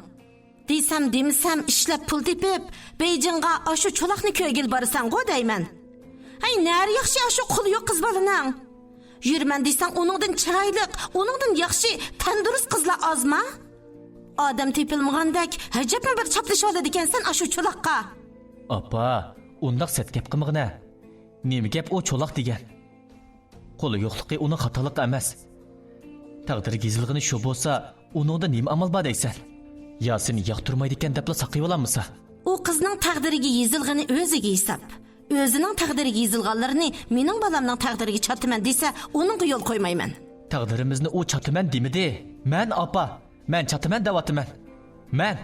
دېسەم دېمىسەم ئىشلەپ پۇل تېپىپ، بېيجىڭغا ئاشۇ چولاقنى كۆرگىلى بارىسەنغۇ دەيمەن. ھەي، نەرە ياخشى ئاشۇ قولى يوق قىز بالىنىڭ؟ يۈرىمەن دېسەڭ ئۇنىڭدىن چىرايلىق، ئۇنىڭدىن ياخشى، تەندۇرۇست قىزلار ئازما؟ ئادەم تېپىلمىغاندەك، ئەجەبمۇ بىر چاپلىشىۋالىدىكەنسەن ئاشۇ چولاققا. ئاپا، ئۇنداق سەت گەپ قىلمىغىنە. نېمە گەپ ئۇ چولاق دېگەن؟ قولى يوقلۇقى ئۇنىڭ خاتالىقى ئەمەس. تەقدىرگە يېزىلغىنى شۇ بولسا، ئۇنىڭدا نېمە ئامال بار دەيسەن؟ يا سېنى ياقتۇرمايدىكەن دەپلا ساقىيىۋالامسا؟ ئۇ قىزنىڭ تەقدىرىگە يېزىلغىنى ئۆزىگە ھېساب. ئۆزىنىڭ تەقدىرىگە يېزىلغانلىرىنى مېنىڭ بالامنىڭ تەقدىرىگە چاتىمەن دېسە، ئۇنىڭغا يول قويمايمەن. تەقدىرىمىزنى ئۇ چاتىمەن دېمىدى. مەن، ئاپا، مەن چاتىمەن دەۋاتىمەن. مەن.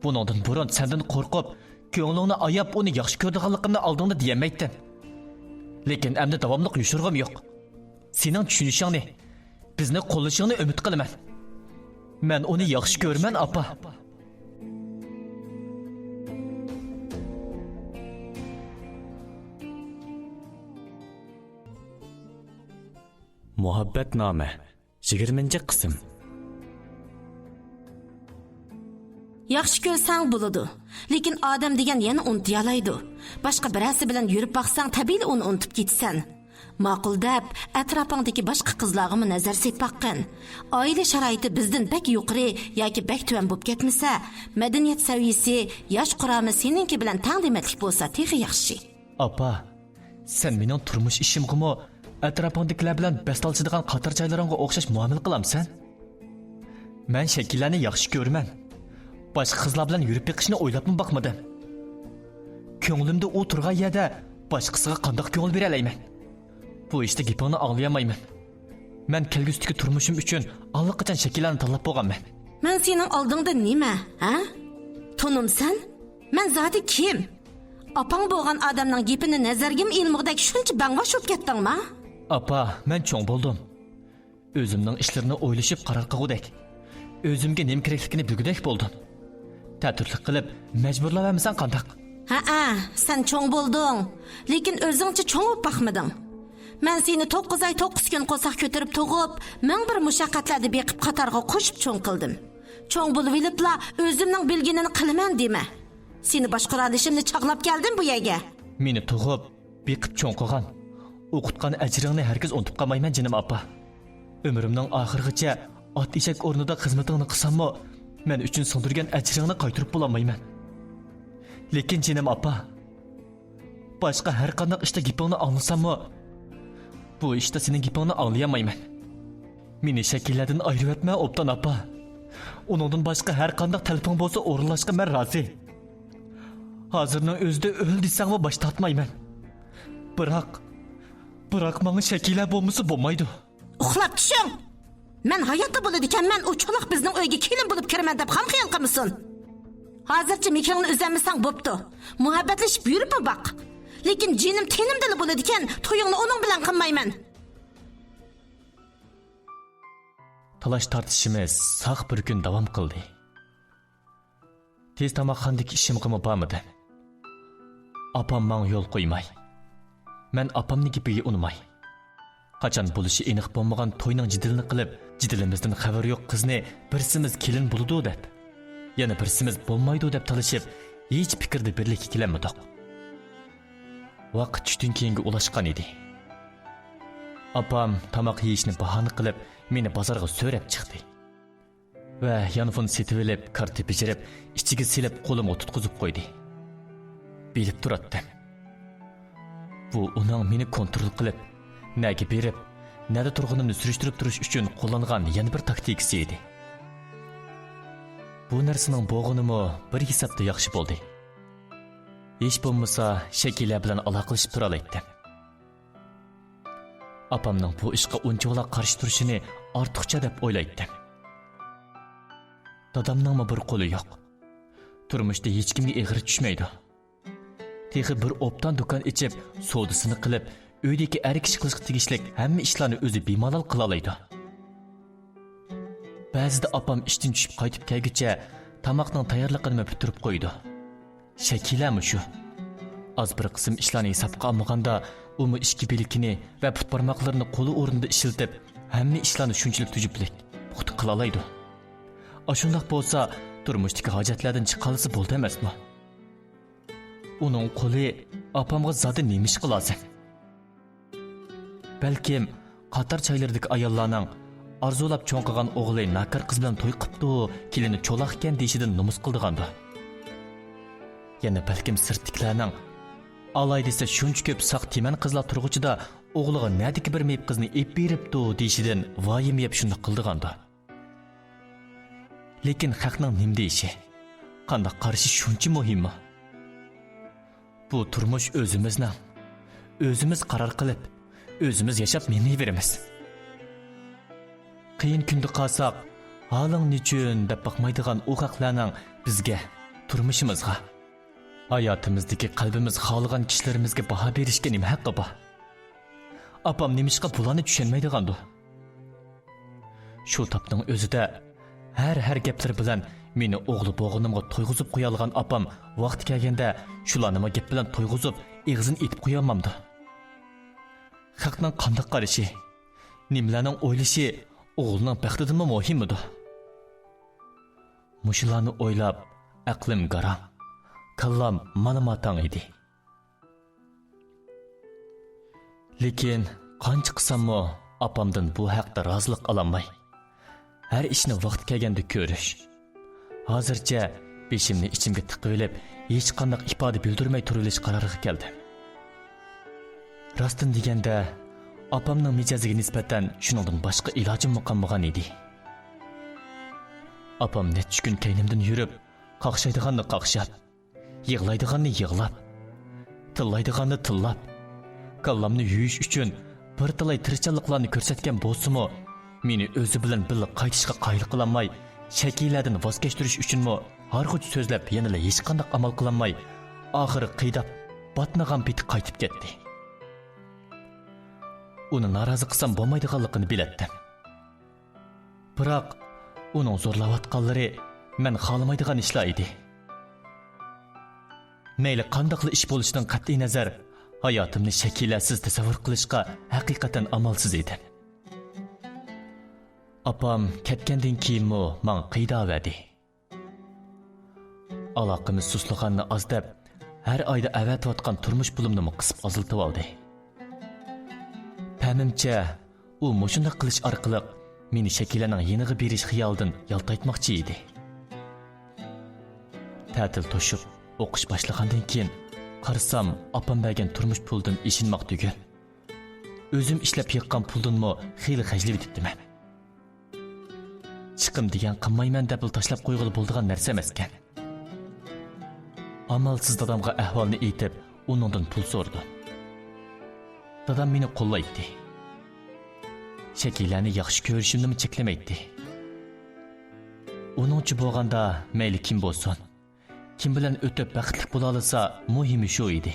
بۇنىڭدىن بۇرۇن سەندىن قورقۇپ، كۆڭلۈڭنى ئاياپ، ئۇنى ياخشى كۆرىدىغانلىقىمنى ئالدىڭدا دېيەلمەيتتىم. لېكىن ئەمدى داۋاملىق يوشۇرغۇم يوق. سېنىڭ چۈشىنىشىڭنى، بىزنى قوللىشىڭنى ئۈمىد قىلىمەن. مەن ئۇنى ياخشى كۆرىمەن، ئاپا. مۇھەببەتنامە، يىگىرمىنچى قىسىم. ياخشى كۆرسەڭ بولىدۇ، لېكىن ئادەم دېگەن يەنە ئۇنتۇيالايدۇ. باشقا بىرەرسى بىلەن يۈرۈپ باقساڭ، تەبىئىيلا ئۇنى ئۇنتۇپ كېتىسەن. ماقۇل دەپ، ئەتراپىڭدىكى باشقا قىزلارغىمۇ نەزەر سېلىپ باققىن. ئائىلە شارائىتى بىزدىن بەك يۇقىرى ياكى بەك تۆۋەن بولۇپ كەتمىسە، مەدەنىيەت سەۋىيىسى، ياش قۇرامى سېنىڭكى بىلەن تەڭ دېمەتلىك بولسا تېخى ياخشى. ئاپا، سەن مېنىڭ تۇرمۇش ئىشىمغىمۇ، ئەتراپىڭدىكىلەر بىلەن بەس تالىشىدىغان قاتارچايلىرىڭغا ئوخشاش مۇئامىلە قىلامسەن؟ مەن شەكىللەرنى ياخشى كۆرىمەن. باشقا قىزلار بىلەن يۈرۈپ بېقىشنى ئويلاپمۇ باقمىدىم. كۆڭلۈمدە ئۇ تۇرغان يەردە باشقىسىغا قانداق كۆڭۈل بېرەلەيمەن؟ بۇ ئىشتا گېپىڭنى ئاڭلىيالمايمەن. مەن كەلگۈسىدىكى تۇرمۇشۇم ئۈچۈن ئاللىقاچان شەكىللەرنى تاللاپ بولغانمەن. مەن سېنىڭ ئالدىڭدا نېمە، ھە؟ تونۇمسەن؟ مەن زادى كىم؟ ئاپاڭ بولغان ئادەمنىڭ گېپىنى نەزەرگىمۇ ئىلمىغۇدەك شۇنچە بەڭباش بولۇپ كەتتىڭما؟ ئاپا، مەن چوڭ بولدۇم. ئۆزۈمنىڭ ئىشلىرىنى ئويلىشىپ قارار قىلغۇدەك، ئۆزۈمگە نېمە كېرەكلىكىنى بىلگۈدەك بولدۇم. تەتۈرلۈك قىلىپ مەجبۇرلاۋەرمىسەڭ قانداق؟ ھەئە، سەن چوڭ بولدۇڭ، لېكىن ئۆزۈڭچە چوڭ بولۇپ باقمىدىڭ. مەن سېنى توققۇز ئاي توققۇز كۈن قورساق كۆتۈرۈپ تۇغۇپ، مىڭ بىر مۇشەققەتلەردە بېقىپ قاتارغا قوشۇپ چوڭ قىلدىم. چوڭ بولۇۋېلىپلا ئۆزۈمنىڭ بىلگىنىنى قىلىمەن دېمە. سېنى باشقۇرالىشىمنى چاغلاپ كەلدىم بۇ يەرگە. مېنى تۇغۇپ، بېقىپ چوڭ قىلغان، ئوقۇتقان ئەجرىڭنى ھەرگىز ئۇنتۇپ قالمايمەن، جېنىم ئاپا. ئۆمرۈمنىڭ ئاخىرىغىچە ئات ئېشەك ئورنىدا خىزمىتىڭنى قىلساممۇ، مەن ئۈچۈن سىڭدۈرگەن ئەجرىڭنى قايتۇرۇپ بولالمايمەن. لېكىن، جېنىم ئاپا، باشقا ھەر قانداق ئىشتا گېپىڭنى ئاڭلىساممۇ، بۇ ئىشتا سېنىڭ گېپىڭنى ئاڭلىيالمايمەن. مېنى شەكىلەدىن ئايرىۋەتمە، ئوبدان ئاپا. ئۇنىڭدىن باشقا ھەر قانداق تەلىپىڭ بولسا ئورۇنلاشقا مەن رازى. ھازىرنىڭ ئۆزىدە ئۆل دېسەڭمۇ باش تارتمايمەن. بىراق، بىراق ماڭا شەكىلە بولمىسا بولمايدۇ. ئۇخلاپ چۈشۈڭ! مەن ھاياتتا بولىدىكەنمەن، ئۇ چولاق بىزنىڭ ئۆيگە كېلىن بولۇپ كىرىمەن دەپ غەم خىيال قىلمىسۇن. ھازىرچە مېھرىڭنى ئۈزەلمىسەڭ بوپتۇ. مۇھەببەتلىشىپ يۈرۈپمۇ باق. لېكىن جېنىم تېنىمدىلا بولىدىكەن، تويۇڭنى ئۇنىڭ بىلەن قىلمايمەن. تالاش-تارتىشىمىز ساق بىر كۈن داۋام قىلدى. تېز تاماقخانىدىكى ئىشىمغىمۇ بارمىدىم. ئاپام ماڭا يول قويماي، مەن ئاپامنىڭ گېپىگە ئۇنىماي، قاچان بولۇشى ئېنىق بولمىغان توينىڭ جېدىلىنى قىلىپ، جېدىلىمىزدىن خەۋىرى يوق قىزنى بىرسىمىز كېلىن بولىدۇ دەپ، يەنە بىرسىمىز بولمايدۇ دەپ تالىشىپ، ھېچ پىكىردە بىرلىككە كېلەلمىدۇق. ۋاقىت چۈشتىن كېيىنگە ئۇلاشقان ئىدى. ئاپام تاماق يېيىشنى باھانە قىلىپ، مېنى بازارغا سۆرەپ چىقتى. ۋە يانفون سېتىۋېلىپ، كارتا بېجىرىپ، ئىچىگە سېلىپ، قولۇمغا تۇتقۇزۇپ قويدى. بىلىپ تۇراتتىم. بۇ ئۇنىڭ مېنى كونترول قىلىپ، نەگە بېرىپ، نەدە تۇرغىنىمنى سۈرۈشتۈرۈپ تۇرۇش ئۈچۈن قوللانغان يەنە بىر تاكتىكىسى ئىدى. بۇ نەرسىنىڭ بولغىنىمۇ بىر ھېسابتا ياخشى بولدى. ھېچ بولمىسا، شەكىلە بىلەن ئالاقىلىشىپ تۇرالايتتىم. ئاپامنىڭ بۇ ئىشقا ئۇنچىۋالا قارشى تۇرۇشىنى ئارتۇقچە دەپ ئويلايتتىم. دادامنىڭمۇ بىر قولى يوق. تۇرمۇشتا ھېچكىمگە ئېغىر چۈشمەيدۇ. تېخى بىر ئوبدان دۇكان ئېچىپ، سودىسىنى قىلىپ، ئۆيدىكى ئەر كىشى قىلىشقا تېگىشلىك ھەممە ئىشلارنى ئۆزى بىمالال قىلالايدۇ. بەزىدە ئاپام ئىشتىن چۈشۈپ قايتىپ كەلگۈچە تاماقنىڭ تەييارلىقىنىمۇ پۈتتۈرۈپ قويىدۇ. شەكىلەمۇ شۇ. ئاز بىر قىسىم ئىشلارنى ھېسابقا ئالمىغاندا، ئۇمۇ ئىككى بىلىكىنى ۋە پۇت بارماقلىرىنى قولى ئورنىدا ئىشلىتىپ، ھەممە ئىشلارنى شۇنچىلىك تۈجۈپلۈك، پۇختا قىلالايدۇ. ئاشۇنداق بولسا، تۇرمۇشتىكى ھاجەتلەردىن چىقالىسا بولدى ئەمەسمۇ؟ ئۇنىڭ قولى ئاپامغا زادى نېمە ئىش قىلارسەن؟ بەلكىم، قاتار چايلىرىدىكى ئاياللارنىڭ ئارزۇلاپ چوڭ قىلغان ئوغلى ناكار قىز بىلەن توي قىپتۇ، كېلىنى چولاقكەن دېيىشىدىن نومۇس قىلىدىغاندۇ؟ يەنە بەلكىم سىرتتىكىلەرنىڭ ئالاي دېسە شۇنچە كۆپ ساق تىمەن قىزلار تۇرغۇچىدا ئوغلىغا نەدىكى بىر مېيىپ قىزنى ئېلىپ بېرىپتۇ دېيىشىدىن ۋايىمە يەپ شۇنداق قىلىدىغاندۇ؟ لېكىن خەقنىڭ نېمە دېيىشى، قانداق قارىشى شۇنچە مۇھىممۇ؟ بۇ تۇرمۇش ئۆزىمىزنىڭ، ئۆزىمىز قارار قىلىپ، ئۆزىمىز ياشاپ مېڭىۋېرىمىز. قىيىن كۈندە قالساق، ھالىڭ نېچۈن دەپ باقمايدىغان ئۇ خەقلەرنىڭ بىزگە، تۇرمۇشىمىزغا، ھاياتىمىزدىكى قەلبىمىز خالىغان كىشىلىرىمىزگە باھا بېرىشكە نېمە ھەققى بار؟ ئاپام نېمىشقا بۇلارنى چۈشەنمەيدىغاندۇ؟ شۇ تاپنىڭ ئۆزىدە ھەر، ھەر گەپلىرى بىلەن مېنى ئوغلى بولغىنىمغا تويغۇزۇپ قويالىغان ئاپام ۋاقتى كەلگەندە شۇلارنىمۇ گەپ بىلەن تويغۇزۇپ، ئېغىزىنى ئېتىپ قويالمامدۇ؟ خەقنىڭ قانداق قارىشى، نېمىلەرنىڭ ئويلىشى ئوغلىنىڭ بەختىدىنمۇ مۇھىممىدۇ؟ مۇشۇلارنى ئويلاپ، ئەقلىم گاراڭ، كاللام مانا ماتاڭ ئىدى. لېكىن قانچە قىلساممۇ ئاپامدىن بۇ ھەقتە رازىلىق ئالالماي، ھەر ئىشنى ۋاقتى كەلگەندە كۆرۈش، ھازىرچە بېشىمنى ئىچىمگە تىقىۋېلىپ، ھېچقانداق ئىپادە بىلدۈرمەي تۇرۇۋېلىش قارارىغا كەلدىم. راستىنى دېگەندە، ئاپامنىڭ مىجەزىگە نىسبەتەن شۇنىڭدىن باشقا ئىلاجىممۇ قالمىغان ئىدى. ئاپام نەچچە كۈن كەينىمدىن يۈرۈپ، قاقشايدىغاننى قاقشاپ، يىغلايدىغاننى يىغلاپ، تىللايدىغاننى تىللاپ، كاللامنى يۇيۇش ئۈچۈن بىر تالاي تىرىشچانلىقلارنى كۆرسەتكەن بولسىمۇ، مېنى ئۆزى بىلەن بىللە قايتىشقا قايىل قىلالماي، شەكىلەدىن ۋاز كەچتۈرۈش ئۈچۈنمۇ ھارغۇچ سۆزلەپ، يەنىلا ھېچقانداق ئامال قىلالماي، ئاخىرى قىيداپ، باتنىغان پېتى قايتىپ كەتتى. ئۇنى نارازى قىلسام بولمايدىغانلىقىنى بىلەتتىم. بىراق، ئۇنىڭ زورلاۋاتقانلىرى مەن خالىمايدىغان ئىشلار ئىدى. مەيلى قانداقلا ئىش بولۇشىدىن قەتئىينەزەر، ھاياتىمنى شەكىلەسىز تەسەۋۋۇر قىلىشقا ھەقىقەتەن ئامالسىز ئىدىم. ئاپام كەتكەندىن كېيىنمۇ ماڭا قىيداۋەردى. ئالاقىمىز سۇسلىغاننى ئاز دەپ، ھەر ئايدا ئەۋەتىۋاتقان تۇرمۇش پۇلۇمنىمۇ قىسىپ ئازلىتىۋالدى. پەمىمچە، ئۇ مۇشۇنداق قىلىش ئارقىلىق مېنى شەكىلەنىڭ يېنىغا بېرىش خىيالىدىن يالتايتماقچى ئىدى. تەتىل توشۇپ، ئوقۇش باشلىغاندىن كېيىن قارىسام، ئاپام بەرگەن تۇرمۇش پۇلىدىن ئېشىنماق تۈگۈل، ئۆزۈم ئىشلەپ يىغقان پۇلدىنمۇ خېلى خەجلىۋېتىپتىمەن. چىقىم دېگەن قىلمايمەن دەپلا تاشلاپ قويغىلى بولىدىغان نەرسە ئەمەسكەن. ئامالسىز دادامغا ئەھۋالنى ئېيتىپ، ئۇنىڭدىن پۇل سورىدىم. دادام مېنى قوللايتتى. شەكىلەنى ياخشى كۆرۈشۈمنىمۇ چەكلىمەيتتى. ئۇنىڭچە بولغاندا، مەيلى كىم بولسۇن، كىم بىلەن ئۆتۈپ بەختلىك بولالىسا، مۇھىمى شۇ ئىدى.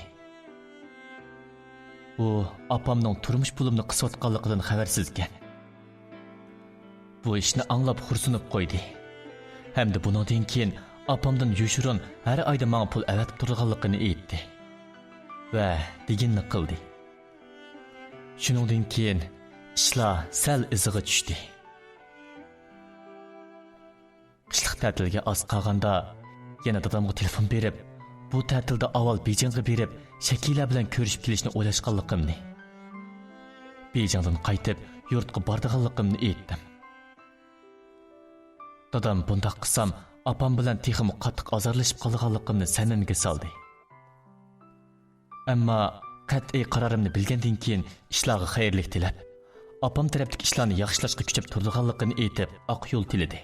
ئۇ ئاپامنىڭ تۇرمۇش پۇلۇمنى قىسىۋاتقانلىقىدىن خەۋەرسىز ئىكەن. بۇ ئىشنى ئاڭلاپ خورسىنىپ قويدى ھەمدە بۇنىڭدىن كېيىن ئاپامدىن يوشۇرۇن ھەر ئايدا ماڭا پۇل ئەۋەتىپ تۇرىدىغانلىقىنى ئېيتتى ۋە دېگىنىنى قىلدى. شۇنىڭدىن كېيىن ئىشلار سەل ئىزىغا چۈشتى. قىشلىق تەتىلگە ئاز قالغاندا، يەنە دادامغا تېلېفون بېرىپ، بۇ تەتىلدە ئاۋۋال بېيجىڭغا بېرىپ، شەكىلە بىلەن كۆرۈشۈپ كېلىشنى ئويلاشقانلىقىمنى، بېيجىڭدىن قايتىپ، يۇرتقا بارىدىغانلىقىمنى ئېيتتىم. دادام بۇنداق قىلسام، ئاپام بىلەن تېخىمۇ قاتتىق ئازارلىشىپ قالىدىغانلىقىمنى سەمىمگە سالدى. ئەمما قەتئىي قارارىمنى بىلگەندىن كېيىن ئىشلارغا خەيرلىك تىلەپ، ئاپام تەرەپتىكى ئىشلارنى ياخشىلاشقا كۈچەپ تۇرىدىغانلىقىنى ئېيتىپ، ئاق يول تىلىدى.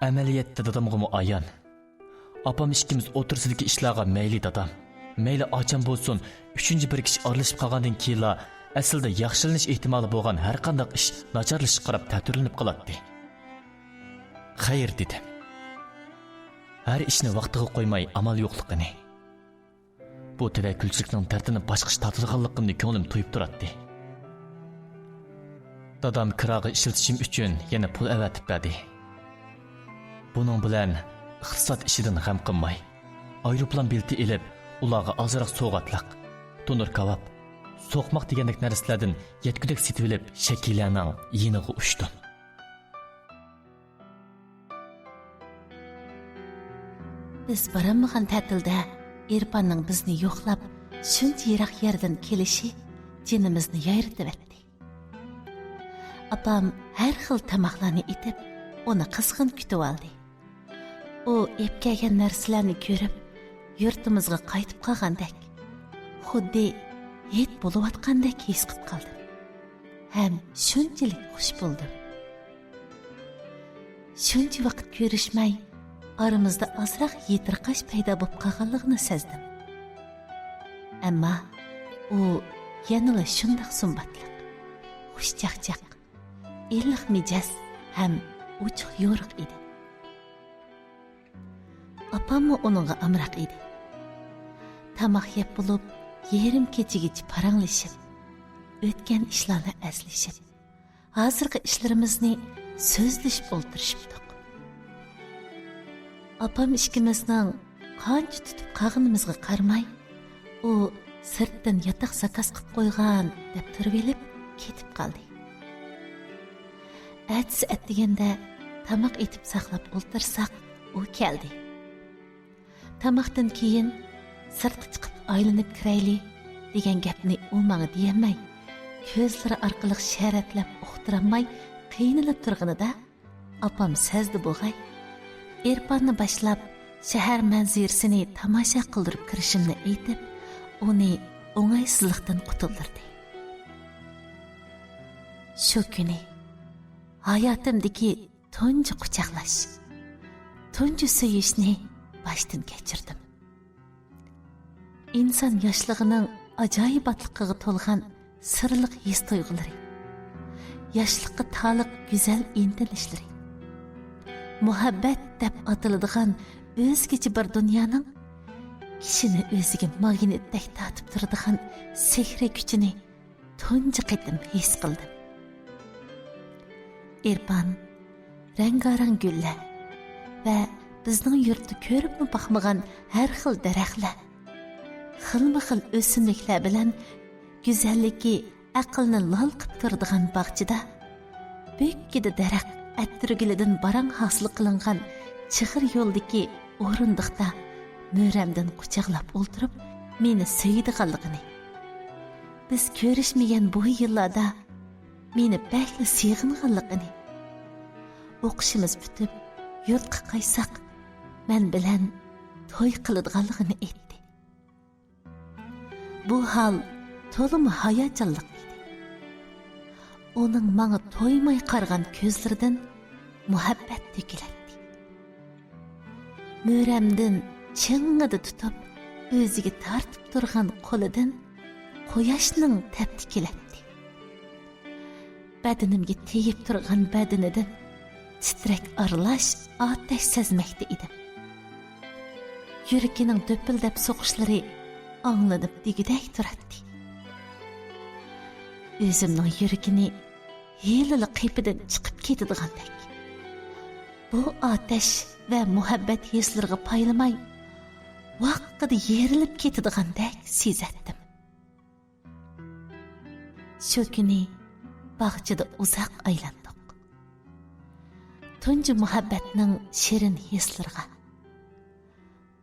ئەمەلىيەتتە دادامغىمۇ ئايان، ئاپام ئىككىمىز ئوتتۇرىسىدىكى ئىشلارغا مەيلى دادام، مەيلى ئاچام بولسۇن، ئۈچىنچى بىر كىشى ئارىلىشىپ قالغاندىن كېيىنلا ئەسلىدە ياخشىلىنىش ئېھتىمالى بولغان ھەرقانداق ئىش ناچارلىشىشقا قاراپ تەتۈرلىنىپ قالاتتى. خەير، دېدىم. ھەر ئىشنى ۋاقتىغا قويماي ئامال يوقلۇقىنى، بۇ تەۋەككۈلچىلىكنىڭ دەردىنى باشقىچە تارتىدىغانلىقىمنى كۆڭلۈم تۇيۇپ تۇراتتى. دادام كىراغا ئىشلىتىشىم ئۈچۈن يەنە پۇل ئەۋەتىپ بەردى. بۇنىڭ بىلەن ئىقتىساد ئىشىدىن غەم قىلماي، ئايروپىلان بېلىتى ئېلىپ، ئۇلارغا ئازراق سوۋغاتلىق، تونۇر كاۋاپ، سوقماق دېگەندەك نەرسىلەردىن يەتكۈدەك سېتىۋېلىپ، شەكىلەنىڭ يېنىغا ئۇچتۇم. بىز بارالمىغان تەتىلدە ئېرپاننىڭ بىزنى يوقلاپ، شۇنچە يىراق يەردىن كېلىشى جېنىمىزنى يايرىتىۋەتتى. ئاپام ھەر خىل تاماقلارنى ئېتىپ، ئۇنى قىزغىن كۈتۈۋالدى. ئۇ ئېپ كەلگەن نەرسىلەرنى كۆرۈپ، يۇرتىمىزغا قايتىپ قالغاندەك، خۇددى ھېيت بولۇۋاتقاندەك ھېس قىپ قالدىم. ھەم شۇنچىلىك خۇش بولدۇم. شۇنچە ۋاقىت كۆرۈشمەي، ئارىمىزدا ئازراق يېتىرقاش پەيدا بولۇپ قالغانلىقىنى سەزدىم. ئەمما ئۇ يەنىلا شۇنداق سۇمباتلىق، خۇشچاقچاق، ئىللىق مىجەز ھەم ئوچۇق يورۇق ئىدى. ئاپاممۇ ئۇنىڭغا ئامراق ئىدى. تاماق يەپ بولۇپ، يېرىم كېچىگىچە پاراڭلىشىپ، ئۆتكەن ئىشلارنى ئەسلىشىپ، ھازىرقى ئىشلىرىمىزنى سۆزلىشىپ ئولتۇرۇشۇپتۇق. ئاپام ئىككىمىزنىڭ قانچە تۇتۇپ قالغىنىمىزغا قارىماي، ئۇ سىرتتىن ياتاق زاكاز قىپ قويغان دەپ تۇرۇۋېلىپ كېتىپ قالدى. ئەتىسى ئەتىگەندە تاماق ئېتىپ ساقلاپ ئولتۇرساق، ئۇ كەلدى. تاماقتىن كېيىن سىرتقا چىقىپ ئايلىنىپ كىرەيلى، دېگەن گەپنى ئۇ ماڭا دېيەلمەي، كۆزلىرى ئارقىلىق شەرەتلەپ ئۇقتۇرالماي قىينىلىپ تۇرغىنىدا، ئاپام سەزدى بوغاي، ئېرپاننى باشلاپ، شەھەر مەنزىرىسىنى تاماشا قىلدۇرۇپ كىرىشىمنى ئېيتىپ، ئۇنى ئوڭايسىزلىقتىن قۇتۇلدۇردى. شۇ كۈنى ھاياتىمدىكى تۇنجى قۇچاقلاش، تۇنجى سۆيۈشنى باشتىن كەچۈردۈم. ئىنسان ياشلىقىنىڭ ئاجايىباتلىقىغا تولغان سىرلىق ھېس تۇيغۇلىرى، ياشلىققا تالىق گۈزەل ئىنتىلىشلىرى، مۇھەببەت دەپ ئاتىلىدىغان ئۆزگىچە بىر دۇنيانىڭ كىشىنى ئۆزىگە ماگنىتتەك تارتىپ تۇرىدىغان سېھرىي كۈچىنى تۇنجى قېتىم ھېس قىلدىم. ئېرپان، رەڭگارەڭ گۈللەر ۋە بىزنىڭ يۇرتتا كۆرۈپمۇ باقمىغان ھەر خىل دەرەخلەر، خىلمۇ خىل ئۆسۈملۈكلەر بىلەن گۈزەللىكى ئەقىلنى لال قىپ تۇرىدىغان باغچىدا، بۆككىدە دەرەخ ئەتىرگۈلىدىن باراڭ ھاسىل قىلىنغان چىغىر يولدىكى ئورۇندۇقتا مۈرەمدىن قۇچاقلاپ ئولتۇرۇپ، مېنى سۆيىدىغانلىقىنى، بىز كۆرۈشمىگەن بۇ يىللاردا مېنى بەكلا سېغىنغانلىقىنى، ئوقۇشىمىز پۈتۈپ، يۇرتقا قايتساق، مەن بىلەن توي قىلىدىغانلىقىنى ئېيتتى. بۇ ھال تولىمۇ ھاياجانلىق ئىدى. ئۇنىڭ ماڭا تويماي قارىغان كۆزلىرىدىن مۇھەببەت تۆكۈلەتتى. مۈرەمدىن چىڭڭىدە تۇتۇپ، ئۆزىگە تارتىپ تۇرغان قولىدىن قۇياشنىڭ تەپتى كېلەتتى. بەدىنىمگە تېگىپ تۇرغان بەدىنىدىن تىترەك ئارىلاش ئاتەش سەزمەكتە ئىدىم. يۈرىكىنىڭ دۈپۈلدەپ سوقۇشلىرى ئاڭلىنىپ دېگۈدەك تۇراتتى. ئۆزۈمنىڭ يۈرىكىنى ھېلىلا قېپىدىن چىقىپ كېتىدىغاندەك، بۇ ئاتەش ۋە مۇھەببەت ھېسلىرىغا پايلىماي، ۋاققىدە يېرىلىپ كېتىدىغاندەك سېزەتتىم. شۇ كۈنى باغچىدا ئۇزاق ئايلاندۇق. تۇنجى مۇھەببەتنىڭ شېرىن ھېسلىرىغا،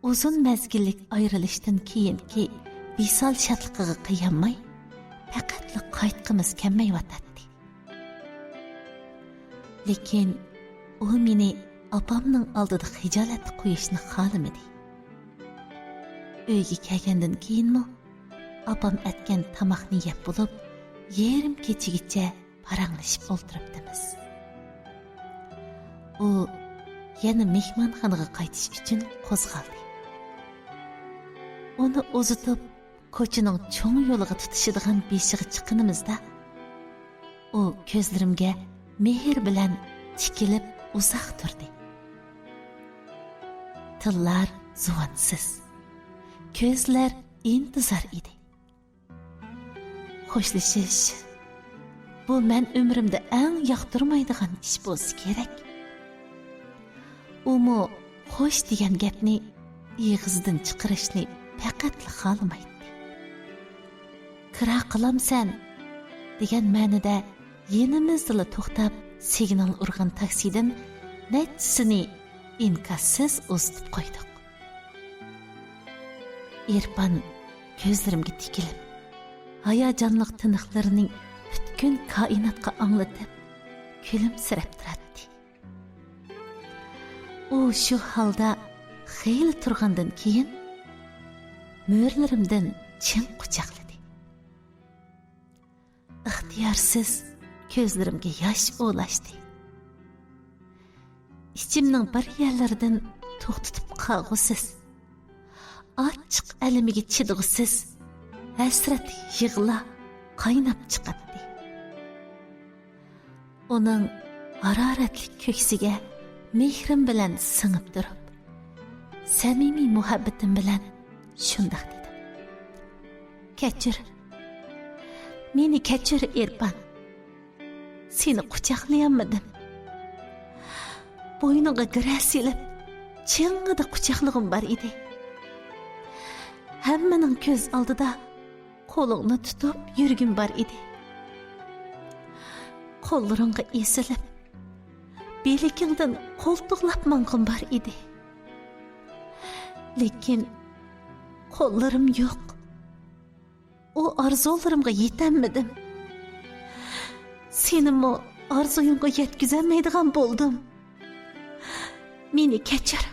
ئۇزۇن مەزگىللىك ئايرىلىشتىن كېيىنكى ۋىسال شادلىقىغا قىيالماي، پەقەتلا قايتقۇمىز كەلمەيۋاتاتتى. لېكىن ئۇ مېنى ئاپامنىڭ ئالدىدا خىجالەتتە قويۇشنى خالىمىدى. ئۆيگە كەلگەندىن كېيىنمۇ ئاپام ئەتكەن تاماقنى يەپ بولۇپ، يېرىم كېچىگىچە پاراڭلىشىپ ئولتۇرۇپتىمىز. ئۇ يەنە مېھمانخانىغا قايتىش ئۈچۈن قوزغالدى. ئۇنى ئۇزىتىپ، كوچىنىڭ چوڭ يولىغا تۇتىشىدىغان بېشىغا چىققىنىمىزدا، ئۇ كۆزلىرىمگە مېھىر بىلەن تىكىلىپ ئۇزاق تۇردى. تىللار زۇۋانسىز، كۆزلەر ئىنتىزار ئىدى. خوشلىشىش، بۇ مەن ئۆمرۈمدە ئەڭ ياقتۇرمايدىغان ئىش بولسا كېرەك. ئۇمۇ خوش دېگەن گەپنى ئېغىزىدىن چىقىرىشنى پەقەتلا خالىمايتتى. «كىرا قىلامسەن؟» دېگەن مەنىدە يېنىمىزدىلا توختاپ سىگنال ئۇرغان تاكسىدىن نەچچىسىنى ئىنكاسسىز ئۇزىتىپ قويدۇق. ئېرپان كۆزلىرىمگە تىكىلىپ، ھاياجانلىق تىنىقلىرىنى پۈتكۈل كائىناتقا ئاڭلىتىپ، كۈلۈمسىرەپ تۇراتتى. ئۇ شۇ ھالدا خېلى تۇرغاندىن كېيىن، مۈرىلىرىمدىن چىڭ قۇچاقلىدى. ئىختىيارسىز كۆزلىرىمگە ياش ئولاشتى. ئىچىمنىڭ بىر يەرلىرىدىن توختىتىپ قالغۇسىز، ئاچچىق ئەلىمىگە چىدىغۇسىز ھەسرەتلىك يىغلا قايناپ چىقاتتى. ئۇنىڭ ھارارەتلىك كۆكسىگە مېھرىم بىلەن سىڭىپ تۇرۇپ، سەمىمىي مۇھەببىتىم بىلەن شۇنداق دېدىم: «كەچۈر، مېنى كەچۈر، ئېرپان. سېنى قۇچاقلىيالمىدىم. بوينۇڭغا گىرە سېلىپ، چىڭڭىدە قۇچاقلىغۇم بار ئىدى. ھەممىنىڭ كۆز ئالدىدا قولۇڭنى تۇتۇپ يۈرگۈم بار ئىدى. قوللىرىڭغا ئېسىلىپ، بىلىكىڭدىن قولتۇقلاپ ماڭغۇم بار ئىدى. لېكىن قوللىرىم يوق. ئۇ ئارزۇلىرىمغا يېتەلمىدىم. سېنىمۇ ئارزۇيۇڭغا يەتكۈزەلمەيدىغان بولدۇم. مېنى كەچۈر،